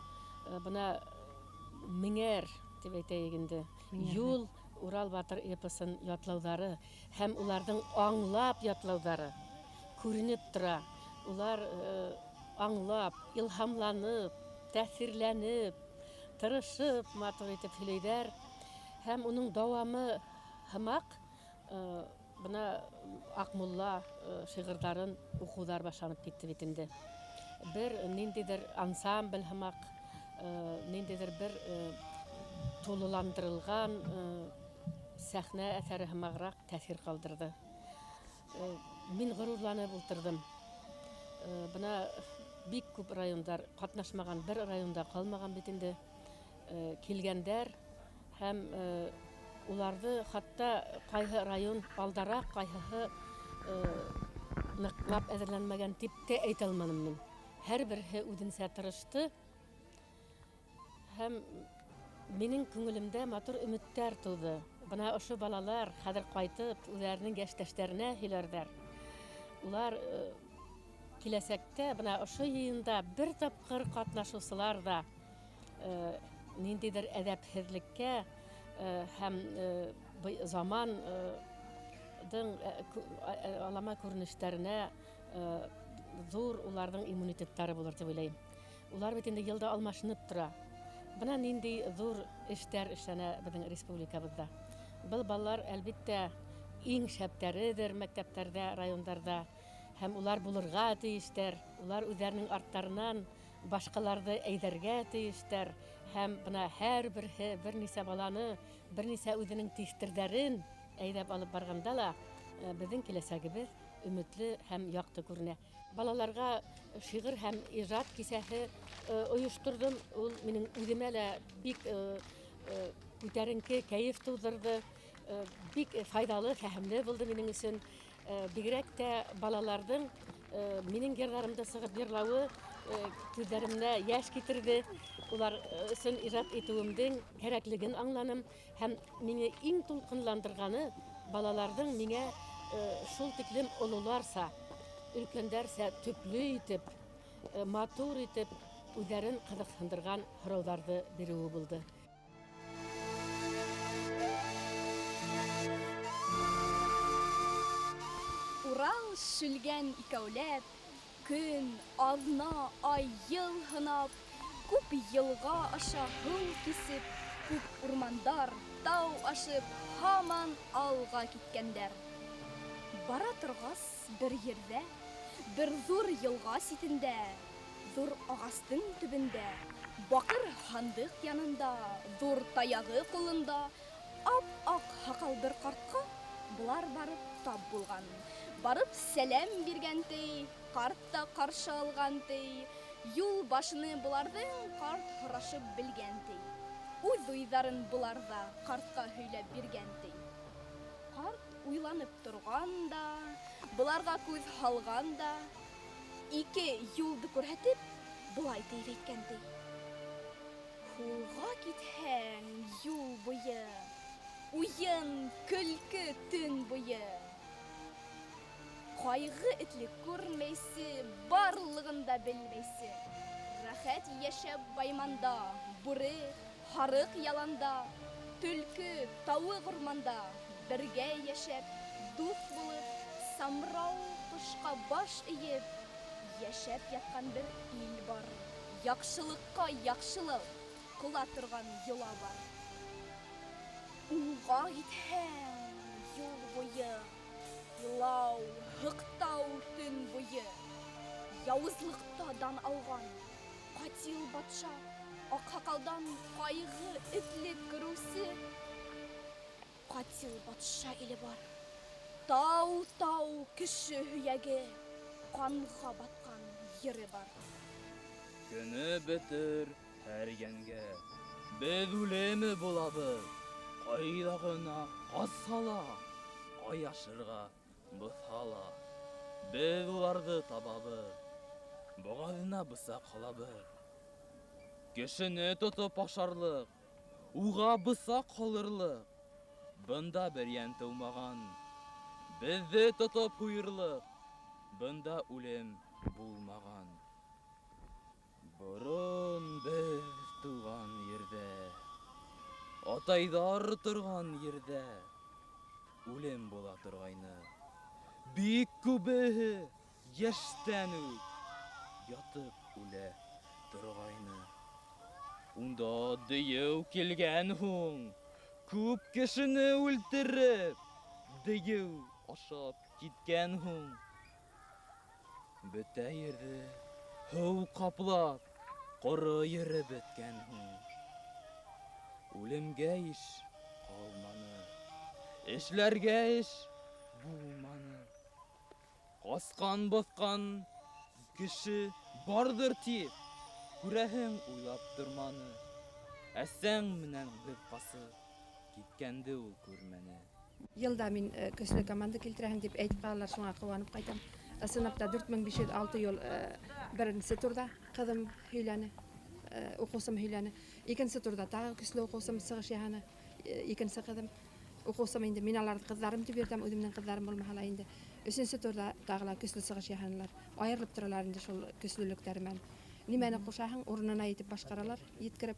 бына меңәр тип әйтәйек инде, юл Урал батыр эпосын ятлауҙары һәм уларҙың аңлап ятлауҙары күренеп тора. Улар аңлап, илһамланып, тәьҫирләнеп, тырышып, матур итеп һөйләйҙәр. Һәм уның дауамы һымаҡ бына Аҡмулла шиғырҙарын уҡыуҙар башланып китте бит инде. Бер ниндәйҙер ансамбль һымаҡ, ниндәйҙер бер тулыландырылған сәхнә әҫәре һымағыраҡ тәьҫир ҡалдырҙы. Мин ғорурланып ултырҙым. Бына бик күп райондар ҡатнашмаған, бер районда ҡалмаған бит инде. Килгәндәр һәм уларҙы хатта ҡайһы район алдараҡ, ҡайһыһы ныҡлап әҙерләнмәгән тип тә әйтә алманым мин. Һәр береһе үҙенсә тырышты һәм минең күңелемдә матур өмөттәр тыуҙы. Бына ошо балалар хәҙер ҡайтып үҙҙәренең йәштәштәренә һөйләрҙәр. Улар киләсәктә бына ошо йыйында бер тапҡыр ҡатнашыусылар ҙа Ниндәйҙер әҙәпһеҙлеккә һәм замандың алама күренештәренә ҙур уларҙың иммунитеттары булыр тип уйлайым. Улар бит инде йылда алмашынып тора. Бына ниндәй ҙур эштәр эшләнә беҙҙең республикабыҙҙа. Был балалар, әлбиттә, иң шәптәредер мәктәптәрҙә, райондарҙа, һәм улар булырға тейештәр. Улар үҙҙәренең арттарынан башҡаларҙы әйҙәргә тейештәр. Һәм бына һәр береһе бер нисә баланы, бер нисә үҙенең тиштерҙәрен әйҙәп алып барғанда ла беҙҙең киләсәгебеҙ өмөтлө һәм яҡты күренә. Балаларға шиғыр һәм ижад кисәһе ойошторҙом. Ул минең үҙемә лә бик күтәренке кәйеф тыуҙырҙы, бик файҙалы, фәһемле булды минең өсөн. Бигерәк тә балаларҙың минең йырҙарымды сығып йырлауы күҙҙәремдә йәш китерҙе. Улар өсөн ижад итеүемдең кәрәклеген аңланым. Һәм мине иң тулҡынландырғаны балаларҙың миңә шул тиклем ололарса, өлкәндәрсә төплө итеп, матур итеп үҙҙәрен ҡыҙыҡһындырған һорауҙарҙы биреүе булды. Урал шүлгән икәүләп, көн, аҙна, ай, йыл һынап, күп йылға аша һыу кисеп, күп урмандар, тау ашып, һаман алға киткәндәр. Бара торғас бер ерҙә, бер ҙур йылға ситендә, ҙур ағастың төбөндә, баҡыр һандыҡ янында, ҙур таяғы ҡулында, ап-аҡ һаҡал бер ҡартҡа былар барып тап булған. Барып сәләм биргән ти, ҡарт та ҡаршы алған ти, юл башыны быларҙың ҡарт һорашып белгән ти. Үҙ уйҙарын былар ҙа ҡартҡа һөйләп биргән ти. Ҡарт уйланып торған да, быларға күҙ һалған да, ике юлды күрһәтеп, былай тип әйткән ти. Һулға китһәң юл буйы, уйын, көлкө төн буйы. Ҡайғы этле күрмәйсе, барлығын да белмәйсе. Рәхәт йәшәп байманда, бүре, һарыҡ яланда, төлкө, тауыҡ урманда, бергә йәшәп, дуҫ булып, самрау ҡошҡа баш эйеп, йәшәп ятҡан бер ил бар. Яҡшылыҡҡа яҡшылыҡ ҡыла торған йола бар. Уңға китһәң юл буйы, илау, һыҡтау төн буйы. Яуызлыҡта дан алған ҡатил батша, аҡһаҡалдан ҡайғы этлек күреүсе ҡатил батша иле бар. Тау-тау кеше һөйәге, ҡанға батҡан ере бар. Көнө бөтөр һәр йәнгә, беҙ үлеме булабыҙ. Ҡайҙа ғына ҡасһа ла, ҡаяшырға боҫһа ла, беҙ уларҙы табабыҙ, боғаҙына бысаҡ һалабыҙ. Кешене тотоп ашарлыҡ, уға бысаҡ һалырлыҡ, бында бер йән тыумаған. Беҙҙе тотоп һуйырлыҡ, бында үлем булмаған. Борон беҙ тыуған ерҙә, атайҙар торған ерҙә үлем була торғайны. Бик күбеһе йәштән үк ятып үлә торғайны. Унда дейеү килгән һуң, күп кешене үлтереп, дейеү ашап киткән һуң. Бөтә ерҙе һыу ҡаплап, ҡоро ере бөткән һуң. Үлемгә иш ҡалманы, эшләргә эш булманы. Ҡасҡан боҫҡан кеше барҙыр тип, күрәһең уйлап торманы. Әсәң менән беҙ ҡасып киткәнде ул күрмәне. Йылда мин көслө команда килтерәһең тип әйтеп ҡалалар, шуңа ҡыуанып ҡайтам. Ысынлап та 4506 юл беренсе турҙа ҡыҙым һөйләне, уҡыусым һөйләне. Икенсе турҙа тағы көслө уҡыусым сығыш яһаны, икенсе ҡыҙым. Уҡыусым инде, мин аларҙы ҡыҙҙарым тип йөрөтәм, үҙемдең ҡыҙҙарым булмаһа ла инде. Өсөнсө турҙа тағы ла көслө сығыш яһанылар. Айырылып торалар инде шул көслөлөктәре менән. Нимәне ҡушаһың, урынына итеп башҡаралар, еткереп.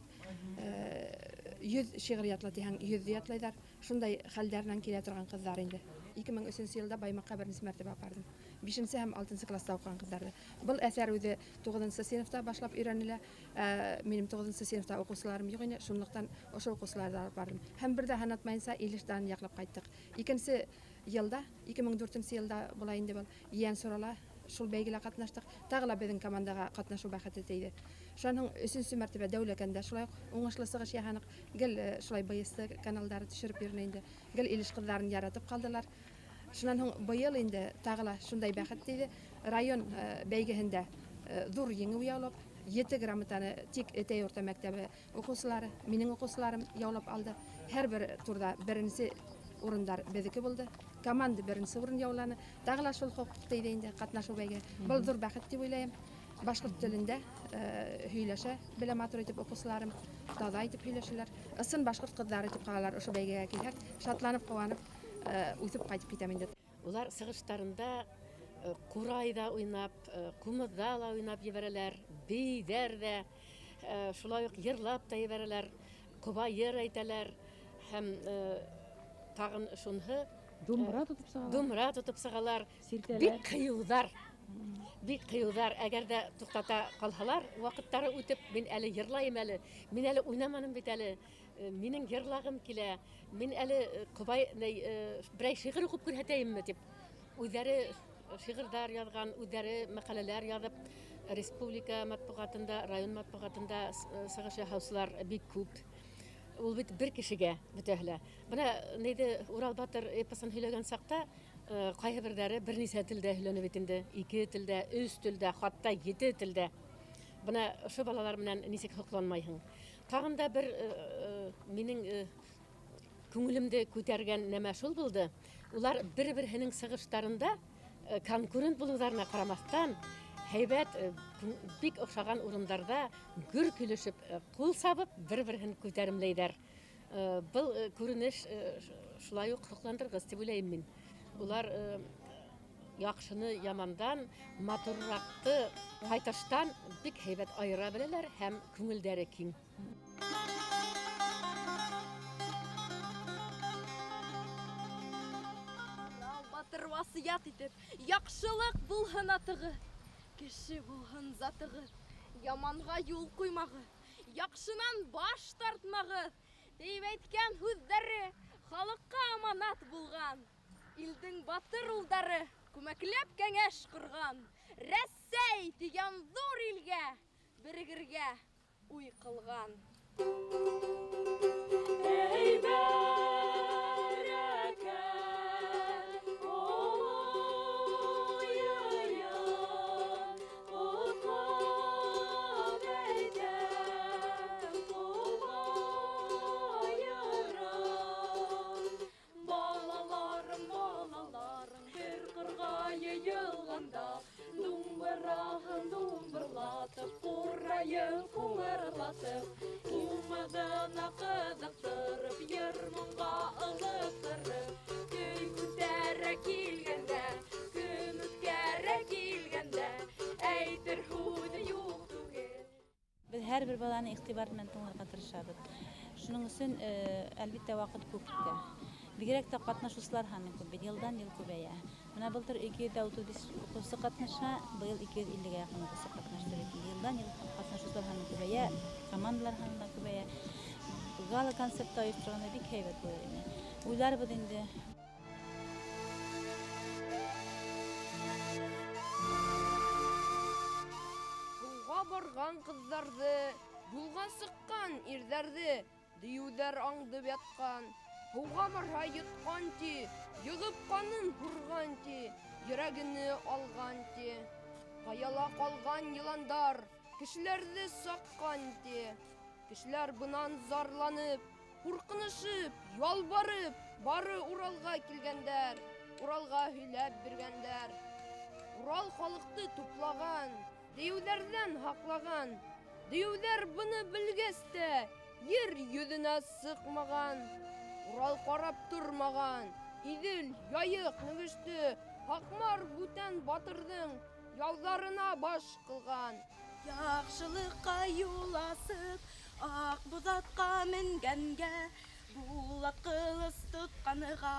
100 шиғыр ятла тиһәң, 100 ятлайҙар. Шундай хәлдәренән килә торған ҡыҙҙар инде. 2003 йылда Баймаҡҡа беренсе мәртәбә апарҙым. 5 һәм 6 класста уҡыған ҡыҙҙарҙы. Был әҫәр үҙе 9 синыфта башлап өйрәнелә. Минең 9 синыфта уҡыусыларым юҡ ине, шунлыҡтан ошо уҡыусыларҙы алып барҙым. Һәм бер ҙә һанатмайынса Илештан яҡлап ҡайттыҡ. Икенсе йылда, 2004 йылда була инде был, Ейәнсурала шул бәйгелә ҡатнаштыҡ. Тағы ла беҙҙең командаға ҡатнашыу бәхете тейҙе. Шунан һуң өсөнсө мәртәбә Дәүләкәндә шулай уҡ уңышлы сығыш яһаныҡ. Гел шулай БСТ каналдары төшөрөп йөрөнә инде. Гел Илеш ҡыҙҙарын яратып ҡалдылар. Шунан һуң быйыл инде тағы ла шундай бәхет тейҙе. Район бәйгеһендә ҙур еңеү яулап, 7 грамотаны тик Этәй урта мәктәбе уҡыусылары, минең уҡыусыларым яулап алды. Һәр бер турҙа беренсе урындар беҙҙеке булды. Команда беренсе урын яуланы. Тағы ла шул хоҡуҡ тейҙе инде ҡатнашыу бәйге. Был ҙур бәхет тип уйлайым. Башҡорт телендә һөйләшә белә матур итеп уҡыусыларым, таҙа итеп һөйләшәләр. Ысын башҡорт ҡыҙҙары тип ҡалалар ошо бәйгегә килһәк, шатланып, ҡыуанып, үҫеп ҡайтып китәм инде. Улар сығыштарында ҡурайҙа уйнап, ҡумыҙҙа ла уйнап ебәрәләр, бейҙәр ҙә, шулай уҡ йырлап та ебәрәләр, ҡоба йыр әйтәләр һәм тағын шунһы Думбыра тотоп сығалар. Думбыра тотоп сығалар. Сиртәләр. Бик ҡыйыуҙар. Бик ҡыйыуҙар. Әгәр ҙә туҡтата ҡалһалар, ваҡыттары үтеп, мин әле йырлайым әле, мин әле уйнаманым бит әле, минең йырлағым килә, мин әле ҡобай, берәй шиғыр уҡып күрһәтәйемме тип. Үҙҙәре шиғырҙар яҙған, үҙҙәре мәҡәләләр яҙып, республика матбуғатында, район матбуғатында сығыш яһаусылар бик күп. Ул бит бер кешегә бөтәһе лә. Бына нейҙе Урал батыр эпосын һөйләгән саҡта, ҡайһы берҙәре бер нисә телдә һөйләнә бит инде, 2 телдә, 3 телдә, хатта 7 телдә. Бына ошо балалар менән нисек һоҡланмайһың. Тағын да бер минең күңелемде күтәргән нәмә шул булды. Улар бер-береһенең сығыштарында конкурент булыуҙарына ҡарамаҫтан, һәйбәт, бик оҡшаған урындарҙа гөр килешеп, ҡул сабып, бер-береһен күтәремләйҙәр. Был күренеш шулай уҡ һоҡландырғыс тип уйлайым мин. Улар яҡшыны ямандан, матурыраҡты ҡайташтан бик һәйбәт айыра беләләр һәм күңелдәре киң. Урал батыр васыят итеп, яҡшылыҡ булһын атығыҙ, кеше булһын затығыҙ, яманға юл ҡуймағыҙ, яҡшынан баш тартмағыҙ, тип әйткән һүҙҙәре халыҡҡа аманат булған. Илдең батыр улдары күмәкләп кәңәш ҡорған. Рәсәй тигән ҙур илгә берегергә уй ҡылған. Эй, бәрәкәт, оло йыйын, ҡотлап әйтәм, ҡоба йырын. Балаларым, балаларым, бер ҡырға йыйылғанда, думбыраһын думбырлатып, ҡурайын ҡуңырлатып, ҡумыҙына ҡыҙыҡтырып, йыр-моңға ылыҡтырып, көй күтәрә килгәндә, көн үткәрә килгәндә, әйтер һүҙ юҡ түгел. Беҙ һәр бер баланы иғтибар менән тыңларға тырышабыҙ. Шуның өсөн, әлбиттә, ваҡыт күп китә. Бигерәк тә ҡатнашыусылар һаны күп бит, йылдан йыл күбәйә. Бына былтыр 235 уҡыусы ҡатнаша, быйыл 250-гә яҡын уҡыусы ҡатнашты бит. Йылдан йыл ҡатнашыусылар һаны күбәйә, командалар һаны да күбәйә. Гала концертта ойошторғанда бик һәйбәт булыр ине. Уйларбыҙ инде. Һыуға барған ҡыҙҙарҙы, юлға сыҡҡан ирҙәрҙе дейеүҙәр аңдып ятҡан. Һыуға барһа йотҡан ти, йығып ҡанын һурған ти, йөрәгене алған ти. Ҡаяла ҡалған йыландар кешеләрҙе саҡҡан ти. Кешеләр бынан зарланып, ҡурҡынышып, ялбарып, бары Уралға килгәндәр, Уралға һөйләп биргәндәр. Урал халыҡты туплаған, дейеүҙәрҙән һаҡлаған. Дейеүҙәр быны белгәс тә ер йөҙөнә сыҡмаған. Урал ҡарап тормаған, Иҙел, Яйыҡ, Нөгөштө, Һаҡмар бүтән батырҙың яуҙарына баш ҡылған. Яҡшылыҡҡа юл асып, Аҡбуҙатҡа менгәнгә, Булат ҡылыс тотҡанға,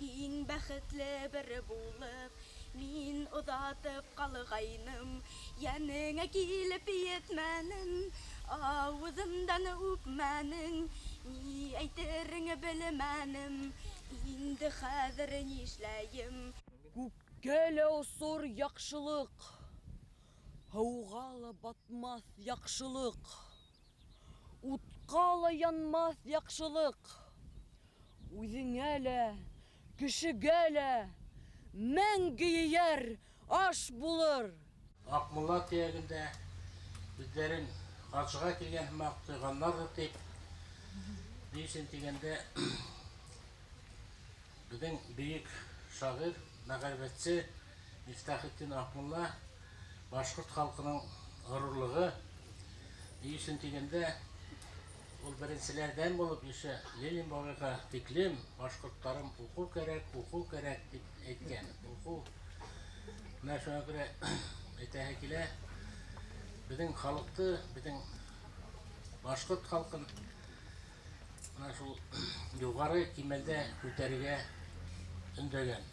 Иң бәхетле бер булып, мин оҙатып ҡалғайным, Йәнеңә килеп етмәнем, ауыҙымдан үпмәнең, Ни әйтерең белмәнем, инде хәҙер нишләйем? Күккә лә осор яҡшылыҡ, һыуға ла батмаҫ яҡшылыҡ, утҡа ла янмаҫ яҡшылыҡ, үҙеңә лә, кешегә лә мәңге ейәр аш булыр. Аҡмулла төйәгендә үҙҙәрен хажға килгән һымаҡ тойғандарҙыр тип, ни өсөн тигәндә, беҙҙең бөйөк шағир, мәғрифәтсе Мифтахетдин Аҡмулла башҡорт халҡының ғорурлығы. Ни өсөн тигәндә, ул беренселәрҙән булып еше Ленин бабайға тиклем башҡорттарым уҡыу кәрәк, уҡыу кәрәк тип әйткән. Уҡыу. Менә шуңа күрә әйтәһе килә, беҙҙең халыҡты, беҙҙең башҡорт халҡын менә шул юғары кимәлдә күтәрергә өндәгән.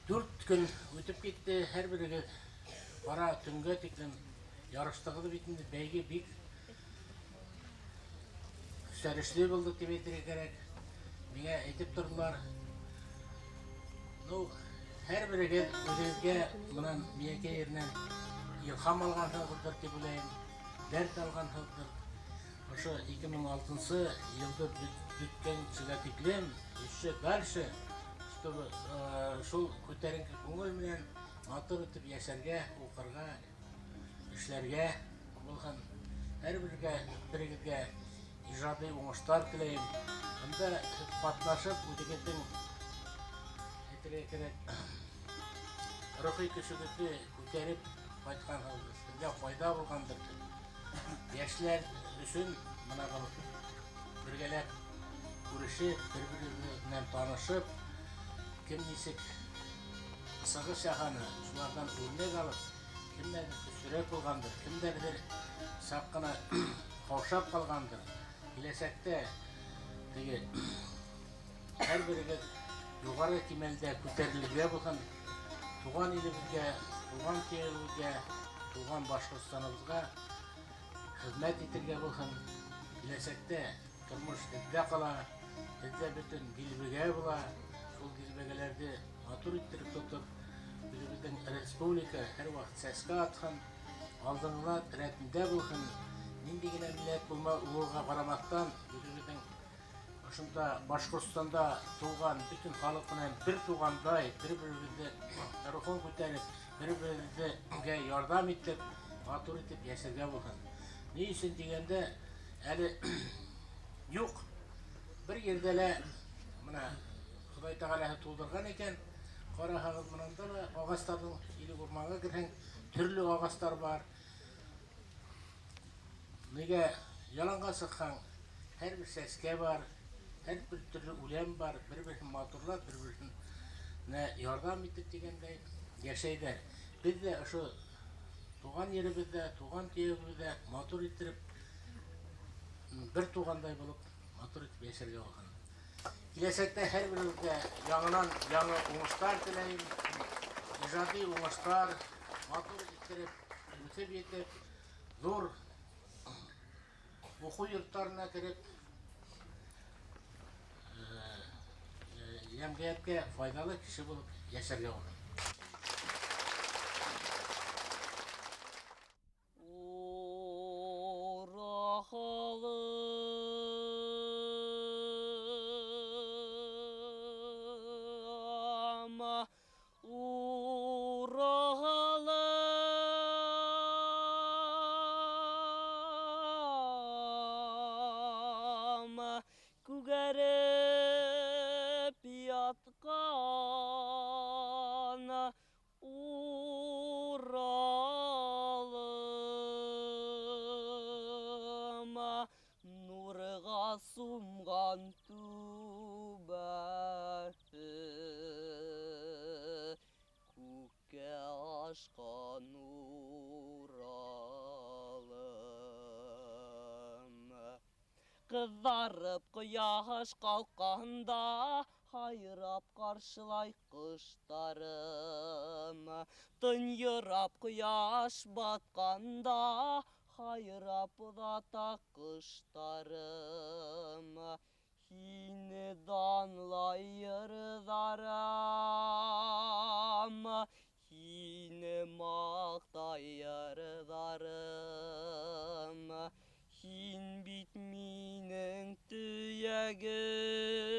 4 көн үтеп китте, һәр берегеҙ ҡара төнгә тиклем ярыштығыҙ бит инде, бәйге бик көсәрешле булды тип әйтергә кәрәк. Миңә әйтеп торҙолар. Ну, һәр берегеҙ үҙегеҙгә бынан Миәкә еренән илһам алғанһығыҙҙыр тип уйлайым, дәрт алғанһығыҙҙыр. Ошо 2006 йылды бөткәнсегә тиклем, еще дальше, чтобы шул күтәренке күңел менән матур итеп йәшәргә, уҡырға, эшләргә булһын. Һәр берегеҙгә ижади уңыштар теләйем. Бында ҡатнашып, үҙегеҙҙең әйтергә кәрәк, рухи көсөгөҙҙө күтәреп ҡайтҡанһығыҙ, һеҙгә файҙа булғандыр. Йәшләр өсөн бына был бергәләп күрешеп, бер-беребеҙ менән танышып, кем нисек сығыш яһаны, шуларҙан үрнәк алып, кемдәрҙер көслөрәк булғандыр, кемдәрҙер саҡ ҡына ҡаушап ҡалғандыр. Киләсәктә теге һәр берегеҙ юғары кимәлдә күтәрелергә булһын, туған илебеҙгә, туған төйәгебеҙгә, туған Башҡортостаныбыҙға хеҙмәт итергә булһын. Киләсәктә тормош һеҙҙә ҡала, һеҙҙә бөтөн дилбегә була. Шул дилбегәләрҙе матур иттереп тотоп, үҙебеҙҙең республика һәр ваҡыт сәскә атһын, алдынғылар рәтендә булһын. Ниндәй генә милләт булыуға ҡарамаҫтан, үҙебеҙҙең ошонда Башҡортостанда тыуған бөтөн халыҡ менән бер туғандай, бер-беребеҙҙе рухын күтәреп, бер-беребеҙгә ярҙам итеп, матур итеп йәшәргә булһын. Ни өсөн тигәндә, әле юҡ, бер ерҙә лә бына Хоҙай Тәғәләһе тыуҙырған икән, ҡараһағыҙ, бынанда ла ағастарҙың, илек урманға керһәң, төрлө ағастар бар. Нигә яланға сыҡһаң, һәр бер сәскә бар, һәр бер төрлө үлән бар, бер-береһен матурлап, бер-береһенә ярҙам итеп тигәндәй йәшәйҙәр. Беҙ ҙә ошо туған еребеҙҙә, туған төйәгебеҙҙә матур иттереп, бер туғандай булып, матур итеп йәшәргә булһын. Киләсәктә һәр беребеҙгә яңынан яңы уңыштар теләйем, ижади уңыштар, матур иттереп, үҫеп етеп, ҙур уҡыу йорттарына кереп, йәмғиәткә файҙалы кеше булып йәшәргә булһын. Күгәреп ятҡан Уралым, нурға сумған түбәһе, күккә ашҡан. Ҡыҙҙарып ҡояш ҡалҡҡанда, һайрап ҡаршылай ҡоштарым. Тынйырап ҡояш батҡанда, һайрап оҙата ҡоштарым. Һине данлай йырҙарым, һине маҡтай йырҙарым. Һин бит минең төйәгем,